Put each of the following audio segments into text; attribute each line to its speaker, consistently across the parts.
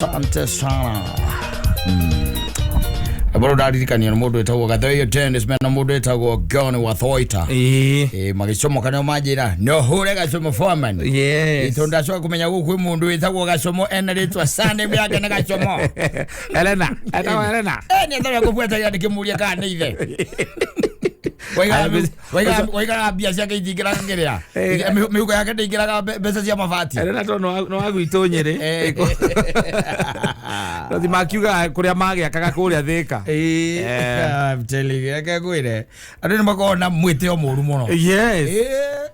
Speaker 1: Asante sana. Bado ndaririkania nĩ mũndũ wĩtagwo Gathaiyo Dennis mena mũndũ wĩtagwo John Wathoita.
Speaker 2: Ĩĩ.
Speaker 1: Ĩ magĩcomoka nĩo manjĩra no hũre gacomo foreman.
Speaker 2: Yes.
Speaker 1: Tondũ ndacoka kũmenya gũkũ kwĩ mũndũ wĩtagwo gacomo ena rĩtwa surname yake nĩ gacomo.
Speaker 2: Elena. Etagwo Elena.
Speaker 1: Eh, nĩ atharia kũbuata ndĩkĩmũria kana nĩ ithe. Waigaga mbia ciake itingĩraga kĩrĩa. Mĩhuko yake ndĩingĩraga mbeca cia mabati.
Speaker 2: Elena tondũ nĩ wa gwitũ Nyĩrĩ. Nothi makiugaga kũrĩa magĩakaga kũrĩa Thĩka.
Speaker 1: I'm telling you, reke ngwĩre andũ nĩ makoragwo na mwĩtĩo mũru mũno.
Speaker 2: Yes.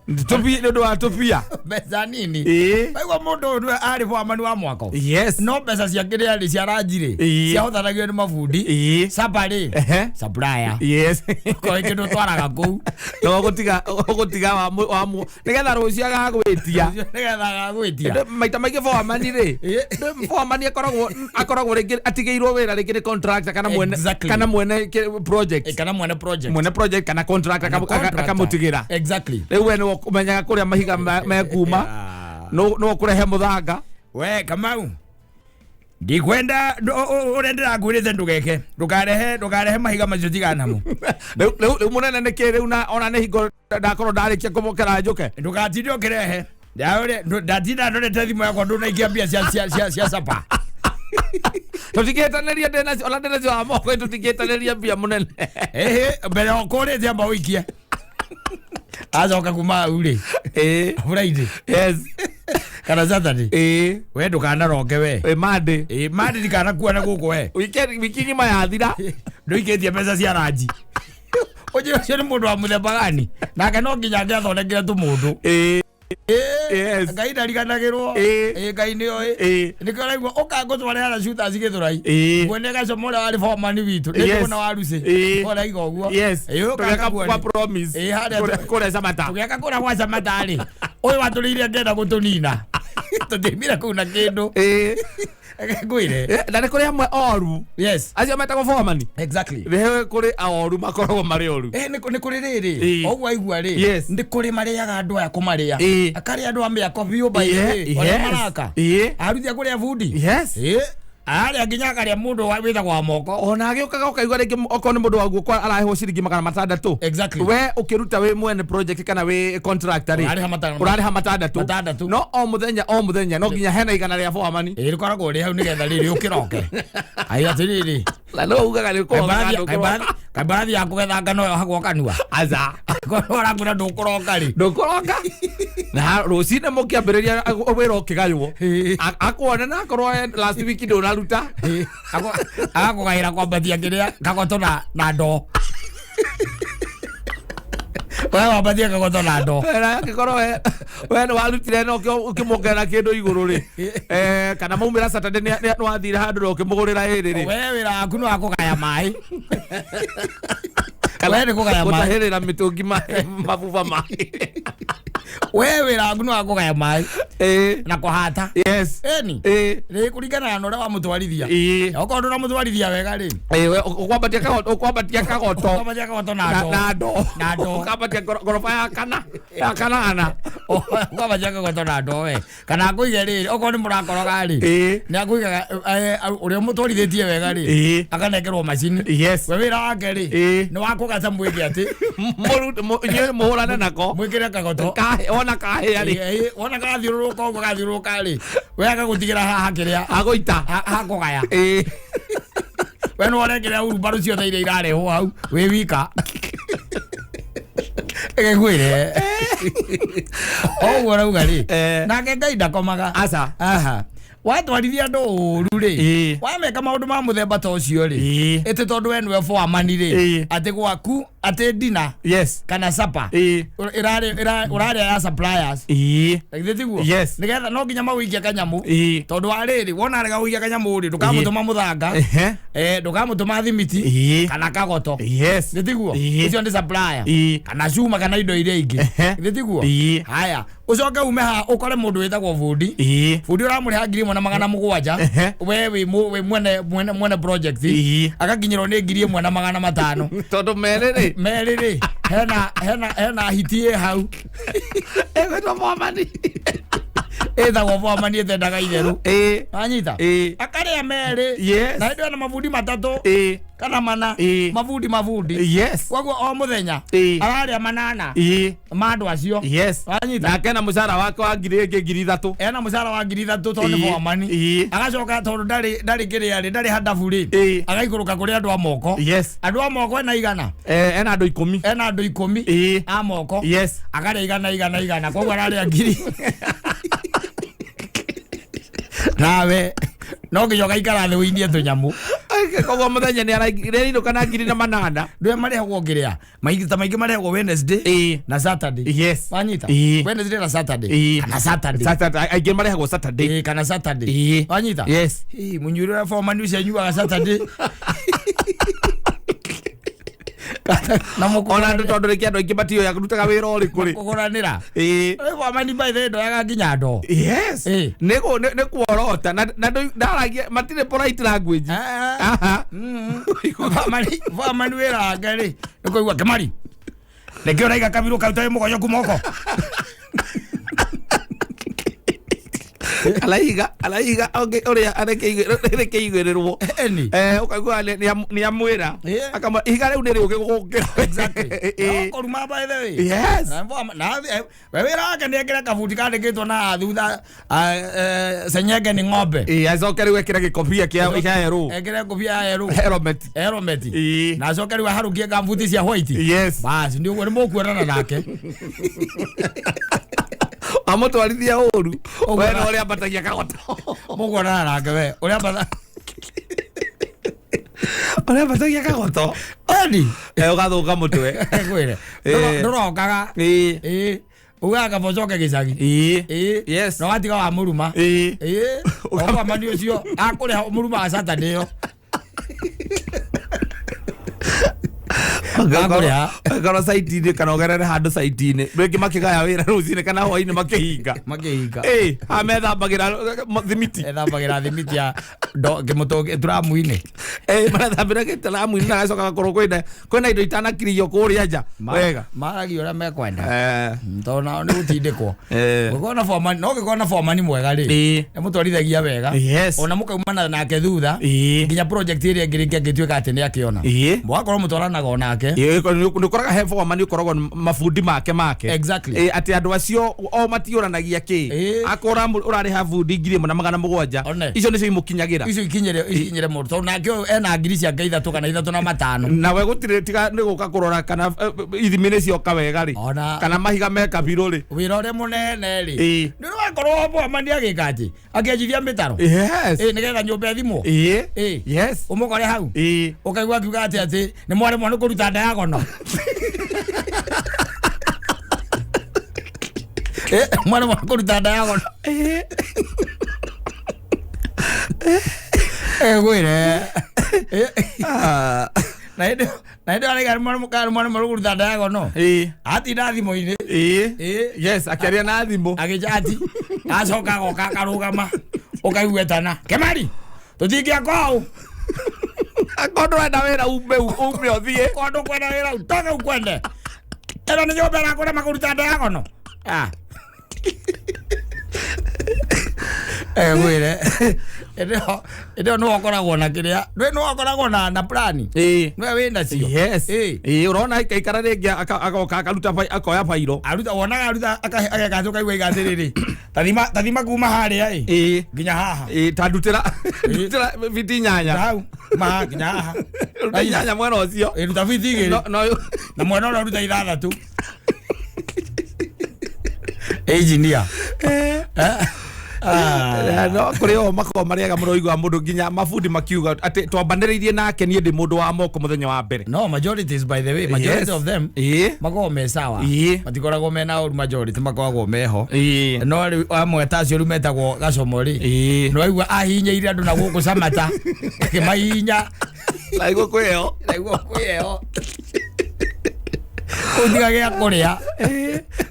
Speaker 2: Tũpi nĩ ũndũ wa tũpia.
Speaker 1: Mbeca nini.
Speaker 2: Ĩĩ.
Speaker 1: Waigua mũndũ ũyũ nĩwe arĩ bwamani wa mwako.
Speaker 2: Yes.
Speaker 1: No mbeca cia kĩrĩa rĩ cia ranji rĩ
Speaker 2: Ĩĩ.
Speaker 1: ciahothanagio nĩ mabundi.
Speaker 2: Ĩĩ.
Speaker 1: Sapa rĩ
Speaker 2: Ehe.
Speaker 1: supplier.
Speaker 2: Yes.
Speaker 1: Kwa kĩndũ twaraga kũu.
Speaker 2: No ũgũtiga ũgũtiga wa wa nĩgetha rũciũ agagwĩtia.
Speaker 1: Nĩgetha agagwĩtia.
Speaker 2: Maita maingĩ foreman rĩ
Speaker 1: Ĩĩ.
Speaker 2: foreman akoragwo rĩngĩ atigĩirwo wĩra rĩngĩ nĩ contractor kana mwene
Speaker 1: Exactly.
Speaker 2: kana mwene project.
Speaker 1: Kana mwene project.
Speaker 2: Mwene project kana contractor
Speaker 1: Contractor.
Speaker 2: akamũtigĩra.
Speaker 1: Exactly.
Speaker 2: Rĩu we nĩwe ũmenyaga kũrĩa mahiga mekuma, nĩwe ũkũrehe mũthanga.
Speaker 1: We Kamau, ndikwenda ũrĩa ndĩrakwĩrĩte ndũgeke, ndũkarehe mahiga macio tigana namo.
Speaker 2: Rĩu mũnene nĩkĩ rĩu na ona nĩ hingo ndakorwo ndarĩkia kũmũkera njũke.
Speaker 1: Ndũgatinde ũkĩrehe. Ndatinda ndorete thimũ yakwa ndũnaikia mbia cia sapa.
Speaker 2: Tũtingĩhĩtanĩria ndĩnacio ona ndĩnacio wa moko tũtingĩhĩtanĩria mbia mũnene.
Speaker 1: Ĩhĩ, mbere ya ũkũrĩte amba ũikie. Acoka kuma hau rĩ.
Speaker 2: Ĩĩ.
Speaker 1: Friday
Speaker 2: Yes.
Speaker 1: kana Saturday.
Speaker 2: Ĩĩ.
Speaker 1: We ndũkanaroke we.
Speaker 2: Ĩ Monday.
Speaker 1: Ĩ Monday ndikanakuona gũkũ we.
Speaker 2: Weekend wiki ng'ima yathira.
Speaker 1: Ndũikĩtie mbeca cia ranji. Ũnjĩre ũcio nĩ mũndũ wa mũthemba gani? Nake no nginya angĩathondekire tũmũndũ.
Speaker 2: Ĩĩ. Yes.
Speaker 1: Ngai ndariganagĩrwo.
Speaker 2: Ĩĩ.
Speaker 1: Ĩ Ngai nĩoĩ.
Speaker 2: Ĩĩ.
Speaker 1: Nĩkĩo ũraigua ũka ngũtware harĩa Shooters Gĩthũrai.
Speaker 2: Ĩĩ.
Speaker 1: Mwene gacomo ũrĩa warĩ foreman witũ. Nĩ
Speaker 2: Yes.
Speaker 1: tũkũna warucĩ.
Speaker 2: Ĩĩ.
Speaker 1: Ũraiga ũguo.
Speaker 2: Yes.
Speaker 1: Ĩ ũka
Speaker 2: Tũgĩaka
Speaker 1: ngakuone.
Speaker 2: kwa promise.
Speaker 1: Ĩĩ harĩa
Speaker 2: Kũrĩa Samata.
Speaker 1: Tũgĩaka kũrĩa gwa Samata rĩ. Ũyũ watũrĩire ngenda gũtũnina. Tũtiaumire kũu na kĩndũ.
Speaker 2: Ĩĩ.
Speaker 1: Reke ngwĩre.
Speaker 2: Na nĩ kũrĩ amwe oru.
Speaker 1: Yes.
Speaker 2: Acio metagwo foreman.
Speaker 1: Exactly.
Speaker 2: Nĩ kũrĩ oru makoragwo marĩ oru.
Speaker 1: Eh, nĩ kũrĩ rĩrĩ.
Speaker 2: Ĩĩ.
Speaker 1: Ũguo aigua rĩ.
Speaker 2: Yes.
Speaker 1: Nĩ kũrĩ marĩaga andũ aya kũmarĩa.
Speaker 2: Ĩĩ.
Speaker 1: Akarĩa andũ a mĩako biũ by the way. Arĩa
Speaker 2: Yes.
Speaker 1: maraka.
Speaker 2: Ĩĩ.
Speaker 1: Aruthia kũrĩa bundi.
Speaker 2: Yes.
Speaker 1: Ĩĩ. Arĩa nginya akarĩa mũndũ wĩtagwo wa moko.
Speaker 2: Ona agĩũkaga ũkaigua rĩngĩ okorwo nĩ mũndũ wa guoko araheo ciringi 600.
Speaker 1: Exactly.
Speaker 2: We ũkĩruta wĩ mwene project kana wĩ contractor rĩ.
Speaker 1: Ũrarĩha matano.
Speaker 2: Ũrarĩha matandatũ.
Speaker 1: Matandatũ.
Speaker 2: No o mũthenya o mũthenya no nginya hena 100 rĩa foreman.
Speaker 1: Ĩĩ rĩkoragwo rĩ hau nĩgetha rĩrĩ ũkĩroke. Ai atĩrĩrĩ.
Speaker 2: Na no ugaga nĩ ũkũroka.
Speaker 1: Kambarathi ya kũgetha ngano yohagwo kanua.
Speaker 2: Aca.
Speaker 1: Korwo ũrakwĩra ndũkũroka rĩ.
Speaker 2: Ndũkũroka. Na rũcinĩ mũkĩambĩrĩria wĩra ũkĩgaywo. Akuone na akorwo last week ndũnaruta.
Speaker 1: Agakũgaĩra kwambatia kĩrĩa kagoto na ndoo. We wambatie kagoto na ndoo.
Speaker 2: Na angĩkorwo we nĩ warutire na ũkĩmuongerera kĩndũ igũrũ rĩ. Kana maumĩra Saturday nĩ wathire handũ na ũkĩmũgũrĩra ĩrĩ rĩ.
Speaker 1: We wĩra waku nĩ wa kũgaya maĩ. We nĩ kũgaya maĩ.
Speaker 2: Gũtahĩrĩra mĩtũngi mabuba maĩ.
Speaker 1: We wĩra waku nĩ wa kũgaya maĩ
Speaker 2: Ĩĩ.
Speaker 1: na kũhata.
Speaker 2: Yes.
Speaker 1: Ĩni.
Speaker 2: Ĩĩ.
Speaker 1: Rĩ kũringana na ũrĩa wamũtwarithia.
Speaker 2: Ĩĩ.
Speaker 1: Okorwo ndũramũtwarithia wega rĩ.
Speaker 2: Ĩĩ we ũkwambatia kagoto ũkwambatia kagoto.
Speaker 1: Ũkwambatia kagoto na ndoo.
Speaker 2: Na ndoo.
Speaker 1: Na ndoo.
Speaker 2: Ũkambatia ngoroba ya kana ya kanana.
Speaker 1: Ũkwambatia kagoto na ndoo we. Kana akũige rĩrĩ okorwo nĩ mũrakoroga rĩ.
Speaker 2: Ĩĩ.
Speaker 1: Nĩ akũigaga ũrĩa ũmũtwarithĩtie wega rĩ.
Speaker 2: Ĩĩ.
Speaker 1: Akanengerwo macini.
Speaker 2: Yes.
Speaker 1: We wĩra wake rĩ.
Speaker 2: Ĩĩ.
Speaker 1: Nĩ wa kũgaca mwĩke atĩ.
Speaker 2: Inyuĩ mũhũrane nako.
Speaker 1: Mwĩkĩre kagoto.
Speaker 2: Wona kahĩa rĩ.
Speaker 1: Ĩĩ, wona gathiũrũrũka ũguo gathiũrũrũka rĩ. We agagũtigĩra haha kĩrĩa.
Speaker 2: Agũita.
Speaker 1: Hakũgaya.
Speaker 2: Ĩĩ.
Speaker 1: We nĩ ũrekĩra hurumbarũ ciothe iria irarehwo hau wĩ wika. Reke ngwĩre. Ũguo ũrauga rĩ. Nake Ngai ndakomaga.
Speaker 2: Aca.
Speaker 1: Aha. Watwarithia andũ ũru rĩ.
Speaker 2: Ĩĩ.
Speaker 1: Wameka maũndũ ma mũthemba ta ũcio rĩ.
Speaker 2: Ĩĩ.
Speaker 1: Ĩtĩ tondũ we nĩwe foreman rĩ.
Speaker 2: Ĩĩ.
Speaker 1: Atĩ gwaku atĩ dinner
Speaker 2: Yes.
Speaker 1: kana supper.
Speaker 2: Ĩĩ.
Speaker 1: Ũrarĩa ya suppliers.
Speaker 2: Ĩĩ.
Speaker 1: Githĩ tiguo?
Speaker 2: Yes.
Speaker 1: Nĩgetha no nginya mawĩikie kanyamũ.
Speaker 2: Ĩĩ.
Speaker 1: Tondũ wa rĩrĩ wona arega gũikia kanyamũ rĩ ndũkamũtũma mũthanga.
Speaker 2: Ehe.
Speaker 1: Ndũkamũtũma thimiti.
Speaker 2: Ĩĩ.
Speaker 1: Kana kagoto.
Speaker 2: Yes.
Speaker 1: Nĩ tiguo?
Speaker 2: Ĩĩ.
Speaker 1: Ũcio nĩ supplier.
Speaker 2: Ĩĩ.
Speaker 1: Kana cuma kana indo iria ingĩ.
Speaker 2: Ehe.
Speaker 1: Githĩ tiguo?
Speaker 2: Ĩĩ.
Speaker 1: Haya. Ũcoke ume haha ũkore mũndũ wĩtagwo bundi.
Speaker 2: Ĩĩ.
Speaker 1: Bundi ũramũrĩha 1,700.
Speaker 2: Ehe.
Speaker 1: We wĩ mwene project.
Speaker 2: Ĩĩ.
Speaker 1: Agakinyĩrwo nĩ 1,500.
Speaker 2: Tondũ merĩ rĩ.
Speaker 1: Merĩ rĩ hena hiti ĩ hau.
Speaker 2: Ĩgwĩtwo foreman.
Speaker 1: Ĩtagwo bwamani ĩtendaga itherũ.
Speaker 2: Ĩĩ.
Speaker 1: Wanyita?
Speaker 2: Ĩĩ.
Speaker 1: Akarĩa merĩ.
Speaker 2: Yes.
Speaker 1: Na hĩndĩ ĩyo na mabundi matatũ
Speaker 2: Ĩĩ.
Speaker 1: kana mana.
Speaker 2: Ĩĩ.
Speaker 1: Mabundi mabundi.
Speaker 2: Yes.
Speaker 1: Koguo o mũthenya
Speaker 2: Ĩĩ.
Speaker 1: ararĩa manana
Speaker 2: Ĩĩ.
Speaker 1: ma andũ acio.
Speaker 2: Yes.
Speaker 1: Wanyita?
Speaker 2: Nake na mũcara wake wa ngiri ĩngĩ 3,000.
Speaker 1: Ena mũcara wa 3,000 tondũ nĩ
Speaker 2: Ĩĩ.
Speaker 1: bwamani.
Speaker 2: Ĩĩ.
Speaker 1: Agacoka tondũ ndarĩ kĩrĩa rĩ, ndarĩ handabu rĩ.
Speaker 2: Ĩĩ.
Speaker 1: Agaikũrũka kũrĩ andũ a moko.
Speaker 2: Yes.
Speaker 1: Andũ a moko ena igana.
Speaker 2: Eh, ena andũ 10.
Speaker 1: Ena andũ 10
Speaker 2: Ĩĩ.
Speaker 1: a moko.
Speaker 2: Yes.
Speaker 1: Akarĩa igana igana igana, koguo ararĩa ngiri. Nawe no nginya ũgaikara thĩ ũinie tũnyamũ.
Speaker 2: Koguo mũthenya nĩ arainũka na 8,000.
Speaker 1: Ndũĩ marĩhagwo ngĩrĩa maingĩ ta maingĩ marĩhagwo Wednesday
Speaker 2: Ĩĩ.
Speaker 1: na Saturday.
Speaker 2: Yes.
Speaker 1: Wanyita?
Speaker 2: Ĩĩ.
Speaker 1: Wednesday na Saturday.
Speaker 2: Ĩĩ.
Speaker 1: Kana Saturday.
Speaker 2: Saturday aingĩ marĩhagwo Saturday.
Speaker 1: Ĩĩ, kana Saturday.
Speaker 2: Ĩĩ.
Speaker 1: Wanyita?
Speaker 2: Yes.
Speaker 1: Ĩĩ, mũnyuĩre ũrĩa foreman ũcio anyuaga Saturday. Na
Speaker 2: Ona andũ tondũ rĩngĩ andũ aingĩ matioĩ arutaga wĩra ũrĩkũ rĩ.
Speaker 1: kũgũranĩra.
Speaker 2: Ĩĩ.
Speaker 1: Rĩu foreman by the way ndoyaga nginya ndoo.
Speaker 2: Yes.
Speaker 1: Ĩĩ.
Speaker 2: Nĩ nĩ kuorota na ndaragia matirĩ polite language.
Speaker 1: Ah.
Speaker 2: Aha.
Speaker 1: Foreman wĩra wake rĩ nĩ kũigua Kĩmari nĩkĩo ũraiga kabirũ kau tarĩ mũgonyoku moko.
Speaker 2: Alaiga ũrĩa arekeigĩrĩrwo.
Speaker 1: Eni.
Speaker 2: Eh, ũkaigua nĩ amwĩra.
Speaker 1: Ĩĩ.
Speaker 2: Akamwĩra ihiga rĩu nĩ rĩũgĩ gũgũkĩra.
Speaker 1: Exactly.
Speaker 2: Ĩĩ.
Speaker 1: No kũruma by the way.
Speaker 2: Yes.
Speaker 1: Na we wĩra wake nĩ ekĩre kabuti kandĩkĩtwo na thutha senyenge nĩ ng'ombe.
Speaker 2: Ĩĩ, acoke rĩu ekĩre gĩkobia kĩa erũ.
Speaker 1: Ekĩre ngũbia ya erũ.
Speaker 2: Helmet.
Speaker 1: Helmet.
Speaker 2: Ĩĩ.
Speaker 1: Na acoke rĩu aharũkie kambuti cia white.
Speaker 2: Yes.
Speaker 1: Bas, nĩ ũguo nĩ mũkuonana nake.
Speaker 2: Amũtwarithia ũru.
Speaker 1: Ũguo
Speaker 2: We no ũrĩa ambatagia kagoto.
Speaker 1: Mũkuonana nake we. Ũrĩa mbatha.
Speaker 2: Ũrĩa ambatagia kagoto.
Speaker 1: Eni.
Speaker 2: Eh, ũgathũka mũtwe.
Speaker 1: Ngwĩre.
Speaker 2: Ĩĩ.
Speaker 1: Ndũrokaga.
Speaker 2: Ĩĩ.
Speaker 1: Ĩĩ. Ugaga kaba ũcoke gĩcagi.
Speaker 2: Ĩĩ.
Speaker 1: Ĩĩ.
Speaker 2: Yes.
Speaker 1: Na watiga wa mũruma.
Speaker 2: Ĩĩ.
Speaker 1: Ĩĩ. Ũkamani ũcio akũrĩha mũruma wa Saturday ĩyo. Akũrĩha.
Speaker 2: Angĩkorwo site-inĩ kana ũgerere handũ site-inĩ rĩngĩ makĩgaya wĩra rũcinĩ kana hwainĩ makĩhinga.
Speaker 1: Makĩhinga.
Speaker 2: Ĩĩ, haha methambagĩra thimiti.
Speaker 1: Ethambagĩra thimiti ya kĩmũtũngi turamu-inĩ.
Speaker 2: Ĩĩ, marathambĩra gĩtaramu-inĩ na agacoka gakorwo kwĩna indo itanakirio kũrĩa nja. Wega.
Speaker 1: Maragia ũrĩa mekwenda.
Speaker 2: Eh.
Speaker 1: Tondũ nao nĩ gũtindĩkwo.
Speaker 2: Eh.
Speaker 1: Ũngĩkorwo na foreman, no ũngĩkorwo na foreman mwega rĩ,
Speaker 2: Ĩĩ.
Speaker 1: nĩ mũtwarithagia wega.
Speaker 2: Yes.
Speaker 1: Ona mũkaumana nake thutha.
Speaker 2: Ĩĩ.
Speaker 1: Nginya project ĩrĩa ĩngĩ rĩngĩ angĩtuĩka atĩ nĩ akĩona.
Speaker 2: Ĩĩ.
Speaker 1: Mũgakorwo mũtwaranaga onake.
Speaker 2: Ĩĩ, nĩ ũkoraga he foreman ũkoragwo na mabundi make make.
Speaker 1: Exactly.
Speaker 2: Ĩĩ, atĩ andũ acio o matiũranagia kĩ.
Speaker 1: Ĩĩ.
Speaker 2: Akorwo ũrarĩha bundi 1,700.
Speaker 1: One.
Speaker 2: Icio nĩcio imũkinyagĩra.
Speaker 1: Icio ikinyĩre mũndũ tondũ nake ũyũ ena ngiri ciake 3 kana 3.5.
Speaker 2: Nawe gũtirĩ tiga nĩ gũka kũrora kana ithimi nĩ cioka wega rĩ.
Speaker 1: Ona-
Speaker 2: Kana mahiga me kabirũ rĩ.
Speaker 1: Wĩra ũrĩa mũnene rĩ.
Speaker 2: Ĩĩ.
Speaker 1: Nĩ ũrakorwo foreman agĩka atĩ akĩanjithia mĩtaro.
Speaker 2: Yes.
Speaker 1: Ĩĩ, nĩgetha nyũmba ĩthimwo.
Speaker 2: Ĩĩ.
Speaker 1: Ĩĩ.
Speaker 2: Yes.
Speaker 1: Ũmũkore hau.
Speaker 2: Ĩĩ.
Speaker 1: Ũkaigua akiuga atĩ nĩ mwaremwo nĩ kũruta diagonal. Mwaremwo nĩ kũruta diagonal.
Speaker 2: Ĩĩ.
Speaker 1: Ngwĩre.
Speaker 2: Ah.
Speaker 1: Na hĩndĩ araiga nĩ mwaremwo nĩ kũruta diagonal.
Speaker 2: Ĩĩ.
Speaker 1: Atinda thimũ-inĩ.
Speaker 2: Ĩĩ.
Speaker 1: Ĩĩ.
Speaker 2: Yes, akĩaria na thimũ.
Speaker 1: Agĩchati. Acoka agoka akarũgama. Ũkaigua etana. Kĩmari. Tũtingĩaka ũũ.
Speaker 2: Akorwo ndũrenda wĩra ume ume ũthiĩ.
Speaker 1: Korwo ndũkwenda wĩra utoke ukwende. Ĩno nĩ nyũmba ĩrakũrema kũruta diagonal. Ah. Ngwĩre. Hĩndĩ ĩyo nĩwe ũkoragwo na kĩrĩa. Ndũĩ nĩwe ũkoragwo na plan.
Speaker 2: Ĩĩ.
Speaker 1: Nĩwe wĩnacio.
Speaker 2: Yes.
Speaker 1: Ĩĩ.
Speaker 2: Ĩĩ, ũrona aikaikara rĩngĩ agoka akaruta akoya bairo.
Speaker 1: Aruta wonaga aruta ageka atĩ ũkaigua aiga atĩrĩrĩ. Tathima kuma harĩa ĩ.
Speaker 2: Ĩĩ.
Speaker 1: Nginya haha.
Speaker 2: Ĩĩ, ta ndutĩra biti 8.
Speaker 1: Hau. Ma nginya haha.
Speaker 2: Ruta 8 mwena ũcio.
Speaker 1: Ĩ, ruta biti 2.
Speaker 2: No
Speaker 1: Na mwena ũrĩa ũruta 6. Engineer.
Speaker 2: No kũrĩ o makoragwo marĩaga mũno ũiguaga mũndũ nginya mabundi makiuga atĩ twambanĩrĩirie nake niĩ ndĩ mũndũ wa moko mũthenya wa mbere.
Speaker 1: No, majorities by the way, majority
Speaker 2: Yes.
Speaker 1: of them
Speaker 2: Ĩĩ.
Speaker 1: makoragwo me sawa.
Speaker 2: Ĩĩ.
Speaker 1: Matikoragwo mena ũru majority makoragwo meho.
Speaker 2: Ĩĩ.
Speaker 1: No rĩu amwe ta acio rĩu metagwo gacomo rĩ.
Speaker 2: Ĩĩ.
Speaker 1: Nĩ waigua ahinyĩire andũ na gũkũ Samata. Akĩmahihinya.
Speaker 2: Naiguo kwĩyo.
Speaker 1: Naiguo kwĩyo. Kũu tiga gĩa kũrĩa.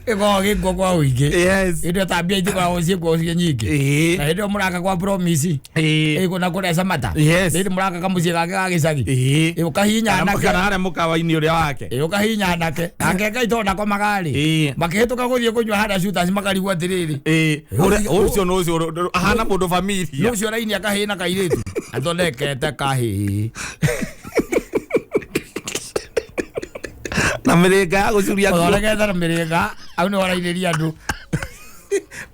Speaker 1: Ĩkoragwo gĩkuo kwa ũingĩ.
Speaker 2: Yes.
Speaker 1: Hĩndĩ ĩyo tambia itikoragwo ciĩkuo ciĩ nyingĩ.
Speaker 2: Ĩĩ.
Speaker 1: Na hĩndĩ ĩyo mũraka kwa Promise.
Speaker 2: Ĩĩ.
Speaker 1: Ĩ na kũrĩa Samata.
Speaker 2: Yes.
Speaker 1: Hĩndĩ mũraka kamũciĩ gake ga gĩcagi.
Speaker 2: Ĩĩ.
Speaker 1: Ĩ ũkahihinya
Speaker 2: Kana
Speaker 1: anake.
Speaker 2: kana harĩa mũkawa-inĩ ũrĩa wake.
Speaker 1: Ĩ ũkahihinya anake. Nake Ngai tondũ ndakomaga rĩ.
Speaker 2: Ĩĩ.
Speaker 1: Makĩhĩtũka gũthiĩ kũnyua harĩa Shooters makarigwo atĩrĩrĩ.
Speaker 2: Ĩĩ. Ũrĩa- Ũcio nĩ ũcio ahana mũndũ familia.
Speaker 1: Nĩ ũcio ũrainia kahĩĩ na kairĩtu. Athondekete kahĩĩ.
Speaker 2: Na mĩrĩnga ya gũcuria nguo.
Speaker 1: Ũthondekete na mĩrĩnga. Au nĩ warainĩria andũ.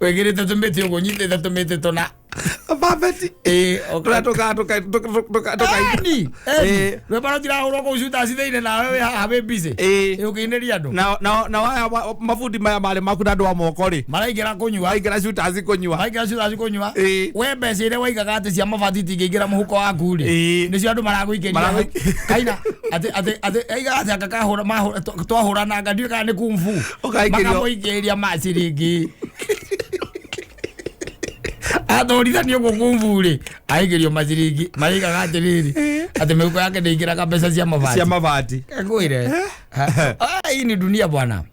Speaker 1: Wĩkĩrĩte tũmĩtĩ ũguo ũnyitĩte tũmĩtĩ tũna.
Speaker 2: Babeti.
Speaker 1: Ĩĩ.
Speaker 2: Tũrĩa tũka tũka tũka tũka tũka.
Speaker 1: Eni,
Speaker 2: Ĩĩ.
Speaker 1: eni. Rwĩmbo rũtirahũrwo kũu Shooters thĩinĩ nawe wĩ haha wĩ busy.
Speaker 2: Ĩĩ.
Speaker 1: Ĩ ũkĩinĩria andũ.
Speaker 2: Na na na waya mabundi maya marĩ maku na andũ a moko rĩ.
Speaker 1: Maraingĩra kũnyua.
Speaker 2: Maingĩra Shooters kũnyua.
Speaker 1: Maraingĩra Shooters kũnyua.
Speaker 2: Ĩĩ.
Speaker 1: We mbeca iria waigaga atĩ cia mabati itingĩingĩra mũhuko waku rĩ.
Speaker 2: Ĩĩ.
Speaker 1: Nĩcio andũ maragũikĩria.
Speaker 2: Maragũik-
Speaker 1: Kaina atĩ atĩ atĩ aigaga atĩ anga kahũra mahũra twahũrananga ndiũĩ kana nĩ kung fu.
Speaker 2: Ũkaikĩrio.
Speaker 1: Makamũikĩria maciringi. Atũrithanio ũguo kung fu rĩ aigĩrio maciringi maraigaga atĩrĩrĩ atĩ mĩhuko yake ndĩingĩraga mbeca cia mabati.
Speaker 2: Cia mabati.
Speaker 1: Ngwire. Hii ni dunia bwana.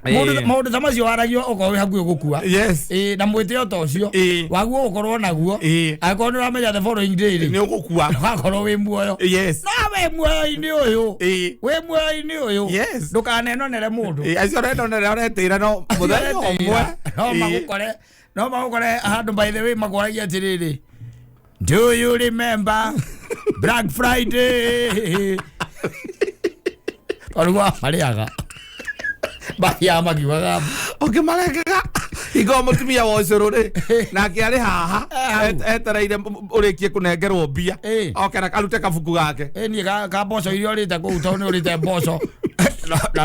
Speaker 2: Ĩĩ.
Speaker 1: Maũndũ ta macio waragio okorwo wĩ hakuhĩ gũkua.
Speaker 2: Yes.
Speaker 1: Ĩĩ, na mwĩtĩo ta ũcio
Speaker 2: Ĩĩ.
Speaker 1: waguo gũkorwo naguo
Speaker 2: Ĩĩ.
Speaker 1: angĩkorwo nĩ ũramenya the following day rĩ
Speaker 2: Nĩ ũgũkua.
Speaker 1: ũgakorwo wĩ muoyo.
Speaker 2: Yes.
Speaker 1: No wĩ muoyo-inĩ ũyũ.
Speaker 2: Ĩĩ.
Speaker 1: Wĩ muoyo-inĩ ũyũ.
Speaker 2: Yes.
Speaker 1: Ndũkanenonere mũndũ.
Speaker 2: Ĩĩ, acio ũrenonera ũretĩra no mũthenya ũmwe.
Speaker 1: No
Speaker 2: Ĩĩ.
Speaker 1: magũkore no magũkore handũ by the way makoragia atĩrĩrĩ Do you remember Black Friday? Tondũ gwa marĩaga mathiaga makiugaga
Speaker 2: Ũkĩmarengaga hingo mũtumia wa ũcũrũ rĩ nake arĩ haha
Speaker 1: Eh, hau.
Speaker 2: etereire ũrĩkie kũnengerwo mbia
Speaker 1: Ĩĩ.
Speaker 2: oke na arute kabuku gake.
Speaker 1: ĩ niĩ ka mboco iria ũrĩte kũu tondũ nĩ ũrĩte mboco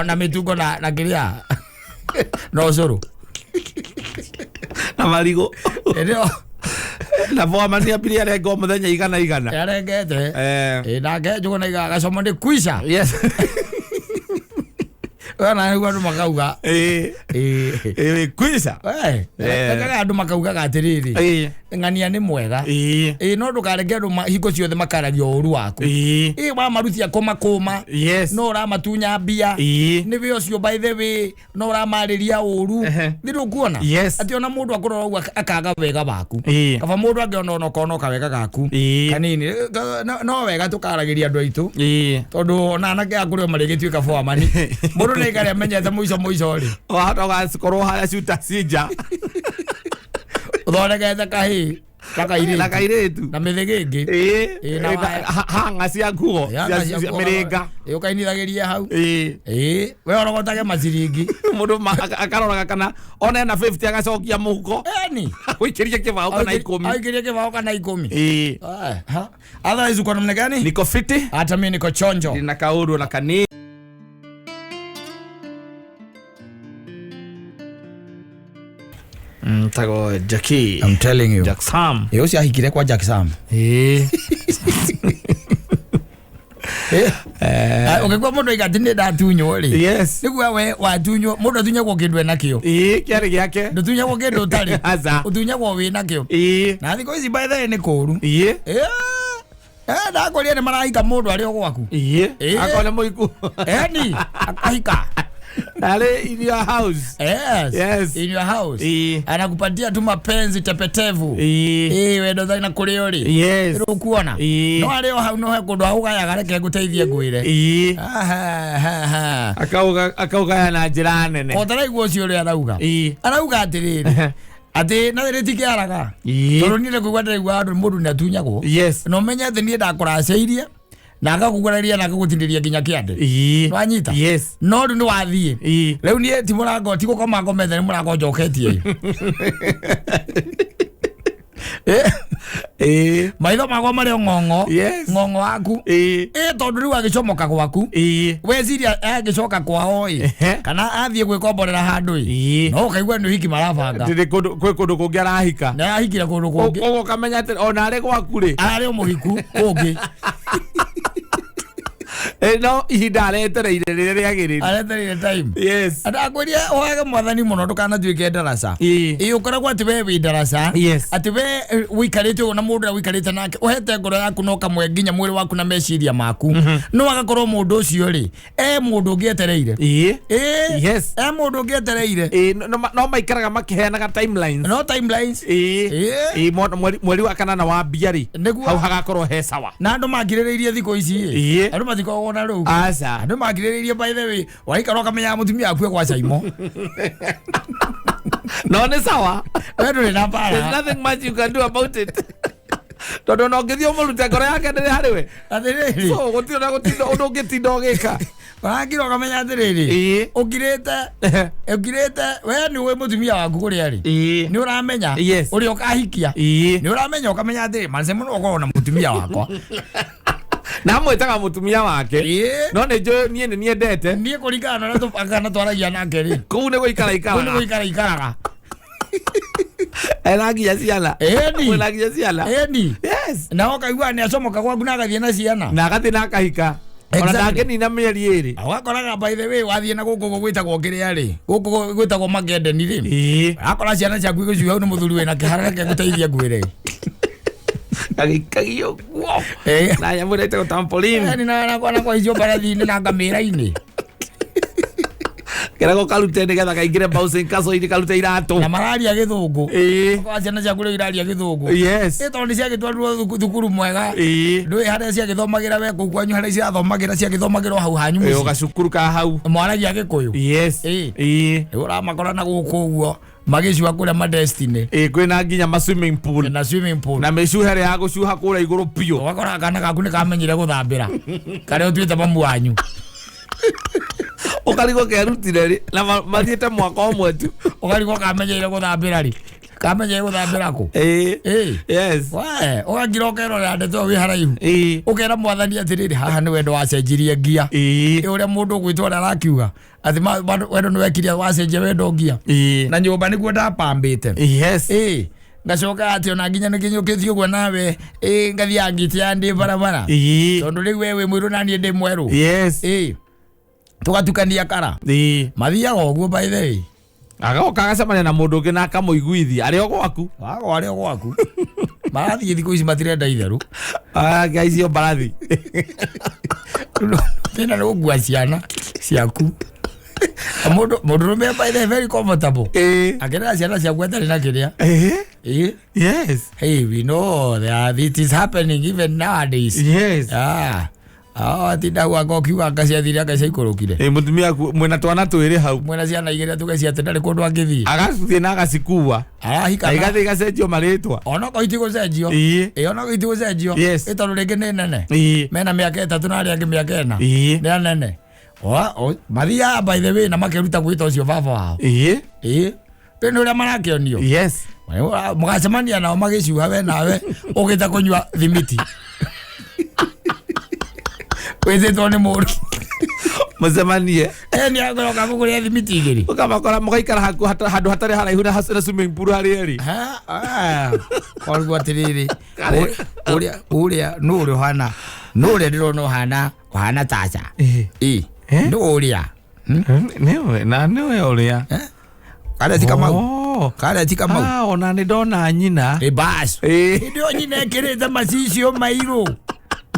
Speaker 1: na mĩtungo na kĩrĩa na ũcũrũ
Speaker 2: Na marigũ.
Speaker 1: Hĩndĩ ĩyo
Speaker 2: Na bwama nĩ ambirie arenga o mũthenya igana igana.
Speaker 1: nĩarengete.
Speaker 2: Eh.
Speaker 1: Ĩ nake Njũgũna aigaga gacomo nĩ kuica.
Speaker 2: Yes.
Speaker 1: Ona nĩguo andũ makauga.
Speaker 2: Ĩĩ.
Speaker 1: Ĩ.
Speaker 2: Ĩĩ kwica.
Speaker 1: Eh,
Speaker 2: Eh.
Speaker 1: rekaga andũ makaugaga atĩrĩrĩ
Speaker 2: Ĩĩ.
Speaker 1: ng'ania nĩ mwega.
Speaker 2: Ĩĩ.
Speaker 1: Ĩ no ndũkareke andũ hingo ciothe makaragia ũru waku.
Speaker 2: Ĩĩ.
Speaker 1: Ĩ wamarutia kũmakũma
Speaker 2: Yes.
Speaker 1: no ũramatunya mbia.
Speaker 2: Ĩĩ.
Speaker 1: Nĩ wĩ ũcio by the way no ũramarĩria ũru.
Speaker 2: Ehe.
Speaker 1: Nĩ ndũkuona?
Speaker 2: Yes.
Speaker 1: Atĩ ona mũndũ akũrora ũguo akaga wega waku.
Speaker 2: Ĩĩ.
Speaker 1: Kaba mũndũ angĩona ona ũkona kawega gaku.
Speaker 2: Ĩĩ.
Speaker 1: Kanini. No wega tũkaragĩria andũ aitũ.
Speaker 2: Ĩĩ.
Speaker 1: Tondũ ona anake a kũrĩ o marĩgĩtuĩka bwamani. Mũndũ nĩ aikare amenyete mũico mũico rĩ.
Speaker 2: Wahota ũgakorwo harĩa Shooters nja.
Speaker 1: Ũthondekete kahĩĩ na kairĩtu.
Speaker 2: Na kairĩtu.
Speaker 1: Na mĩthĩgĩ ĩngĩ.
Speaker 2: Ĩĩ.
Speaker 1: Ĩĩ, na waya.
Speaker 2: Hanga cia nguo. Cia mĩrĩnga.
Speaker 1: Ĩ ũkainithagĩria hau.
Speaker 2: Ĩĩ.
Speaker 1: Ĩ we orogotage maciringi.
Speaker 2: Mũndũ akaroraga kana ona ena 50 agacokia mũhuko.
Speaker 1: Eni.
Speaker 2: Agũikĩrie kĩbaũ kana ikũmi.
Speaker 1: Aikĩrie kĩbaũ kana ikũmi.
Speaker 2: Ĩĩ.
Speaker 1: Ha. Otherwise uko namna gani?
Speaker 2: Niko fiti.
Speaker 1: Hata mimi niko chonjo.
Speaker 2: Ndina kaũndũ na kanini. Tago Jackie.
Speaker 1: I'm telling you.
Speaker 2: Jack Sam.
Speaker 1: Ĩ ũcio ahikire kwa Jack Sam.
Speaker 2: Ĩĩ.
Speaker 1: Ũngĩkua mũndũ aiga atĩ nĩ ndatunywo rĩ.
Speaker 2: Yes.
Speaker 1: Nĩguo we watunywo mũndũ atunyagwo kĩndũ enakĩo.
Speaker 2: Ĩĩ kĩarĩ gĩake.
Speaker 1: Ndũtunyagwo kĩndũ ũtarĩ.
Speaker 2: Aca.
Speaker 1: Ũtunyagwo wĩ nakĩo.
Speaker 2: Ĩĩ.
Speaker 1: Na thikũ ici by the way nĩ kũũru.
Speaker 2: Ĩĩ.
Speaker 1: Ndakũria nĩ marahika mũndũ arĩ o gwaku.
Speaker 2: Ĩĩ.
Speaker 1: Ĩĩ.
Speaker 2: Akorwo nĩ mũiku.
Speaker 1: Eni akahika.
Speaker 2: Arĩ in your house.
Speaker 1: Yes.
Speaker 2: Yes.
Speaker 1: In your house.
Speaker 2: Ĩĩ.
Speaker 1: Anakupatia tu mapenzi tepetevu.
Speaker 2: Ĩĩ.
Speaker 1: Ĩĩ wendo thai na kũrĩ ũrĩ.
Speaker 2: Yes.
Speaker 1: Rũkuona.
Speaker 2: Ĩĩ.
Speaker 1: No arĩ o hau no he kũndũ agũgayaga reke ngũteithie ngwĩre.
Speaker 2: Ĩĩ.
Speaker 1: Ahahaha.
Speaker 2: Akauga akaugaya na njĩra nene.
Speaker 1: O taraigua ũcio ũrĩa arauga.
Speaker 2: Ĩĩ.
Speaker 1: Arauga atĩrĩrĩ. Atĩ na rĩtikĩaraga.
Speaker 2: Ĩĩ.
Speaker 1: Tondũ niĩ nĩ kũigua ndĩraigua andũ mũndũ nĩ atunyagwo.
Speaker 2: Yes.
Speaker 1: Na ũmenye atĩ niĩ ndakũracĩirie na ngakũguraria na ngagũtinĩria nginya kĩande.
Speaker 2: Ĩĩ.
Speaker 1: Nĩwanyita?
Speaker 2: Yes.
Speaker 1: No rĩu nĩ wathiĩ.
Speaker 2: Ĩĩ.
Speaker 1: Rĩu niĩ ti mũrango ti gũkoma ngomete nĩ mũrango njoketie. Eh,
Speaker 2: Ĩĩ.
Speaker 1: maitho makwa marĩ o ng'ong'o.
Speaker 2: Yes.
Speaker 1: Ng'ong'o waku.
Speaker 2: Ĩĩ.
Speaker 1: Ĩ tondũ rĩu agĩcomoka gwaku.
Speaker 2: Ĩĩ.
Speaker 1: Weciria agĩcoka kwao ĩ
Speaker 2: Ehe.
Speaker 1: kana athiĩ gwĩkomborera handũ ĩ
Speaker 2: Ĩĩ.
Speaker 1: no ũkaigua nĩ ũhiki marabanga
Speaker 2: Ndĩrĩ kũndũ kwĩ kũndũ kũngĩ arahika.
Speaker 1: na ahikire kũndũ kũngĩ
Speaker 2: Koguo ũkamenya atĩ ona arĩ gwaku rĩ
Speaker 1: ararĩ o mũhiku kũngĩ.
Speaker 2: No ihinda aretereire rĩrĩa rĩagĩrĩru.
Speaker 1: Aretereire time.
Speaker 2: Yes.
Speaker 1: Ndakwĩria ũhage mwathani mũno ndũkanatuĩke ndaraca.
Speaker 2: Ĩĩ.
Speaker 1: Ĩ ũkoragwo atĩ we wĩ ndaraca.
Speaker 2: Yes.
Speaker 1: Atĩ we ũikarĩte ũguo na mũndũ ũrĩa ũikarĩte nake ũhete ngoro yaku no kamwe nginya mwĩrĩ waku na meciria maku, no agakorwo mũndũ ũcio rĩ e mũndũ ũngĩ etereire.
Speaker 2: Ĩĩ.
Speaker 1: Ĩ.
Speaker 2: Yes.
Speaker 1: E mũndũ ũngĩ etereire.
Speaker 2: Ĩĩ, no maikaraga makĩheanaga timelines.
Speaker 1: No timelines.
Speaker 2: Ĩĩ.
Speaker 1: Ĩĩ.
Speaker 2: Ĩĩ, mweri wa kanana wambia rĩ,
Speaker 1: Nĩguo.
Speaker 2: hau hagakorwo he sawa.
Speaker 1: Na andũ makirĩrĩirie thikũ ici ĩ.
Speaker 2: Ĩĩ.
Speaker 1: Andũ matikoragwo na rĩu.
Speaker 2: Aca.
Speaker 1: Andũ makirĩrĩirie, by the way, waikara ũkamenya mũtumia akue gwa caimo.
Speaker 2: No nĩ sawa.
Speaker 1: We ndũrĩ na
Speaker 2: There's
Speaker 1: mbara.
Speaker 2: nothing much you can do about it, tondũ ona ũngĩthiĩ ũmũrute, ngoro yake ndĩrĩ harĩ we.
Speaker 1: Atĩrĩrĩ.
Speaker 2: So gũtirĩ na gũtinda ũndũ ũngĩtinda ũgĩka.
Speaker 1: Ũrakira ũkamenya atĩrĩrĩ,
Speaker 2: Ĩĩ.
Speaker 1: ũkirĩte we nĩ ũĩ mũtumia waku kũrĩa rĩ.
Speaker 2: Ĩĩ.
Speaker 1: Nĩ ũramenya
Speaker 2: Yes.
Speaker 1: ũrĩa ũkahikia.
Speaker 2: Ĩĩ.
Speaker 1: Nĩ ũramenya ũkamenya atĩrĩ, mace mũno ũkorwo na mũtumia wakwa.
Speaker 2: Na amwĩtaga mũtumia wake.
Speaker 1: Ĩĩ.
Speaker 2: No nĩ njũĩ niĩ nĩ niendete.
Speaker 1: Niĩ kũringana na ũrĩa tũbangana twaragia nake rĩ,
Speaker 2: kũu nĩ gũikara
Speaker 1: kũu nĩ
Speaker 2: ikaraga.
Speaker 1: gũikara ikaraga.
Speaker 2: Ena nginya ciana.
Speaker 1: Ĩni.
Speaker 2: Mwĩna nginya ciana.
Speaker 1: Ĩni.
Speaker 2: Yes.
Speaker 1: Na ũkaigua nĩ acomoka gwaku na agathiĩ na ciana.
Speaker 2: Na agathiĩ na akahika ona.
Speaker 1: Exactly.
Speaker 2: Ndangĩnina mĩeri 2.
Speaker 1: Ũgakoraga, by the way, wathiĩ na gũkũ gwĩtagwo kĩrĩa rĩ, gũkũ gwĩtagwo magendeni rĩ,
Speaker 2: Ĩĩ.
Speaker 1: akora ciana ciaku igĩcuha hau nĩ mũthuri wĩna kĩhara, reke ngũteithie ngwĩre.
Speaker 2: Gagĩikagio guo.
Speaker 1: Ĩĩ.
Speaker 2: Na nyamũ ĩrĩa ĩtagwo trampoline.
Speaker 1: Ĩni, na kwa icio mbarathi-inĩ na ngamĩra-inĩ.
Speaker 2: Keragwo karute nĩgetha kaingĩre bouncing castle-inĩ, karute iratũ.
Speaker 1: Na mararia gĩthũngũ.
Speaker 2: Ĩĩ.
Speaker 1: Kwa ciana ciaku rĩu iraria gĩthũngũ.
Speaker 2: Yes.
Speaker 1: Ĩ tondũ nĩ ciagĩtwarirwo thukuru mwega.
Speaker 2: Ĩĩ.
Speaker 1: Ndũĩ harĩa ciagĩthomagĩra we kũu kwanyu, harĩa cirathomagĩra, ciagĩthomagĩra o hau hanyu
Speaker 2: Ĩĩ,
Speaker 1: mũciĩ.
Speaker 2: gacukuru ka hau.
Speaker 1: Mwaragia gĩkũyũ.
Speaker 2: Yes.
Speaker 1: Ĩĩ.
Speaker 2: Ĩĩ.
Speaker 1: Rĩu ũramakora na gũkũ ũguo magĩcua kũrĩa madestiny.
Speaker 2: Ĩĩ, kwĩna nginya ma swimming pool.
Speaker 1: Na swimming pool.
Speaker 2: Na mĩcuha ĩrĩa ya gũcuha kũrĩa igũrũ biũ.
Speaker 1: Ũgakora kana gaku nĩ kamenyire gũthambĩra karĩa ũtuĩte mamu wanyu.
Speaker 2: Ũkarigwo kerutire rĩ na mathiĩte mwaka ũmwe tu.
Speaker 1: Ũkarigwo kamenyeire gũthambĩra rĩ, kamenyeire gũthambĩra kũ.
Speaker 2: Ĩĩ.
Speaker 1: Ĩĩ.
Speaker 2: Yes.
Speaker 1: We ũgakira ũkerorera ndeto ĩyo wĩ haraihu.
Speaker 2: Ĩĩ.
Speaker 1: Ũkera mwathani atĩrĩrĩ, haha nĩ wendo wacenjirie ngia.
Speaker 2: Ĩĩ.
Speaker 1: Ĩ ũrĩa mũndũ ũgwĩtwo ũrĩa arakiuga atĩ wendo nĩ wekire wacenjia wendo ngia.
Speaker 2: Ĩĩ.
Speaker 1: Na nyũmba nĩguo ndapambĩte.
Speaker 2: Yes.
Speaker 1: Ĩ ngacoka atĩ ona nginya nĩ nginyũkĩtie ũguo nawe ĩ ngathiaga ngĩtia ndĩ barabara.
Speaker 2: Ĩĩ.
Speaker 1: Tondũ rĩu we wĩ mũirũ na niĩ ndĩ mwerũ.
Speaker 2: Yes.
Speaker 1: Ĩ tũgatukania kara.
Speaker 2: Ĩĩ.
Speaker 1: Mathiaga ũguo, by the way.
Speaker 2: Agoka agacemania na mũndũ ũngĩ na akamũiguithia arĩ o gwaku.
Speaker 1: Wago arĩ o gwaku marathiĩ thikũ ici matirenda itherũ.
Speaker 2: Ngai icio mbarathi.
Speaker 1: Thĩna nĩ gũkua ciana ciaku. Mũndũ mũndũrũme, by the way, very comfortable.
Speaker 2: Ĩĩ.
Speaker 1: Akĩrera ciana ciaku atarĩ na kĩrĩa.
Speaker 2: Ĩĩ.
Speaker 1: Ĩ.
Speaker 2: Yes.
Speaker 1: Hey, we know that it is happening even nowadays.
Speaker 2: Yes.
Speaker 1: Ah, ah, atinda gwaka ũkiuga anga ciathire, anga ciaikũrũkire.
Speaker 2: Ĩĩ, mũtumia aku mwĩna twana twĩrĩ hau.
Speaker 1: Mwena ciana igĩrĩ tuge atĩ ndarĩ kũndũ angĩthiĩ.
Speaker 2: Agacithiĩ na agacikua na
Speaker 1: Arahika.
Speaker 2: igathiĩ igacenjio marĩtwa.
Speaker 1: Onokorwo itigũcenjio.
Speaker 2: Ĩĩ.
Speaker 1: Ĩ onokorwo itigũcenjio.
Speaker 2: Yes.
Speaker 1: Ĩ tondũ rĩngĩ nĩ nene.
Speaker 2: Ĩĩ.
Speaker 1: Mena mĩaka 3 na arĩa angĩ mĩaka 4.
Speaker 2: Ĩĩ.
Speaker 1: Nĩ anene. Mathiaga, by the way, na makeruta gwĩta ũcio baba wao.
Speaker 2: Ĩĩ.
Speaker 1: Ĩ rĩu nĩ ũrĩa marakĩonio.
Speaker 2: Yes.
Speaker 1: Mũgacemania nao magĩcuha, we nawe ũgĩte kũnyua thimiti wĩtĩtwo nĩ mũndũ.
Speaker 2: Mũcemanie.
Speaker 1: Nĩ agũroka gũkũrĩa thimiti 2.
Speaker 2: Ũkamakora mũgaikara handũ hatarĩ haraihu na swimming pool harĩ erĩ.
Speaker 1: Koguo atĩrĩrĩ, ũrĩa ũrĩa nũ ũrĩa ũhana nũ ũrĩa ndĩrona ũhana taca.
Speaker 2: Ĩĩ.
Speaker 1: Ĩ.
Speaker 2: Eh?
Speaker 1: Nũ ũrĩa?
Speaker 2: Nĩwe na nĩwe ũrĩa.
Speaker 1: Karĩa ti Kamau?
Speaker 2: Oh.
Speaker 1: Karĩa ti Kamau?
Speaker 2: Ah, ona nĩ ndona nyina.
Speaker 1: Ĩ bas.
Speaker 2: Ĩĩ.
Speaker 1: Hĩndĩ ĩyo nyina ĩkĩrĩte macicio mairũ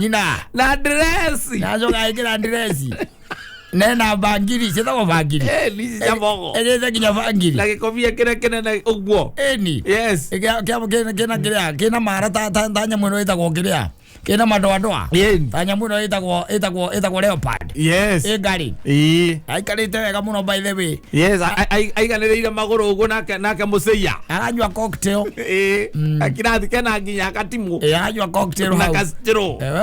Speaker 1: nyina.
Speaker 2: Na dress.
Speaker 1: Nacoka ĩkĩra ndireci nena bangiri, ciĩtagwo bangiri.
Speaker 2: Eh, nĩ cia mogo.
Speaker 1: Ĩrĩte nginya bangiri.
Speaker 2: Na gĩkobia kĩrĩa kĩnene ũguo.
Speaker 1: Ĩni.
Speaker 2: Yes.
Speaker 1: Kĩna kĩrĩa kĩna mara ta nyamũ ĩno ĩtagwo kĩrĩa kĩna madoadoa.
Speaker 2: Ĩni.
Speaker 1: Ta nyamũ ĩno ĩtagwo leopard.
Speaker 2: Yes.
Speaker 1: Ĩ ngari.
Speaker 2: Ĩĩ.
Speaker 1: Aikarĩte wega mũno, by the way.
Speaker 2: Yes, aiganĩrĩire magũrũ ũguo nake mũcĩia.
Speaker 1: Aranyua cocktail.
Speaker 2: Ĩĩ. Akirathi kena nginya gatimũ.
Speaker 1: Ĩ aranyua cocktail
Speaker 2: Na
Speaker 1: hau.
Speaker 2: gacirũ.
Speaker 1: We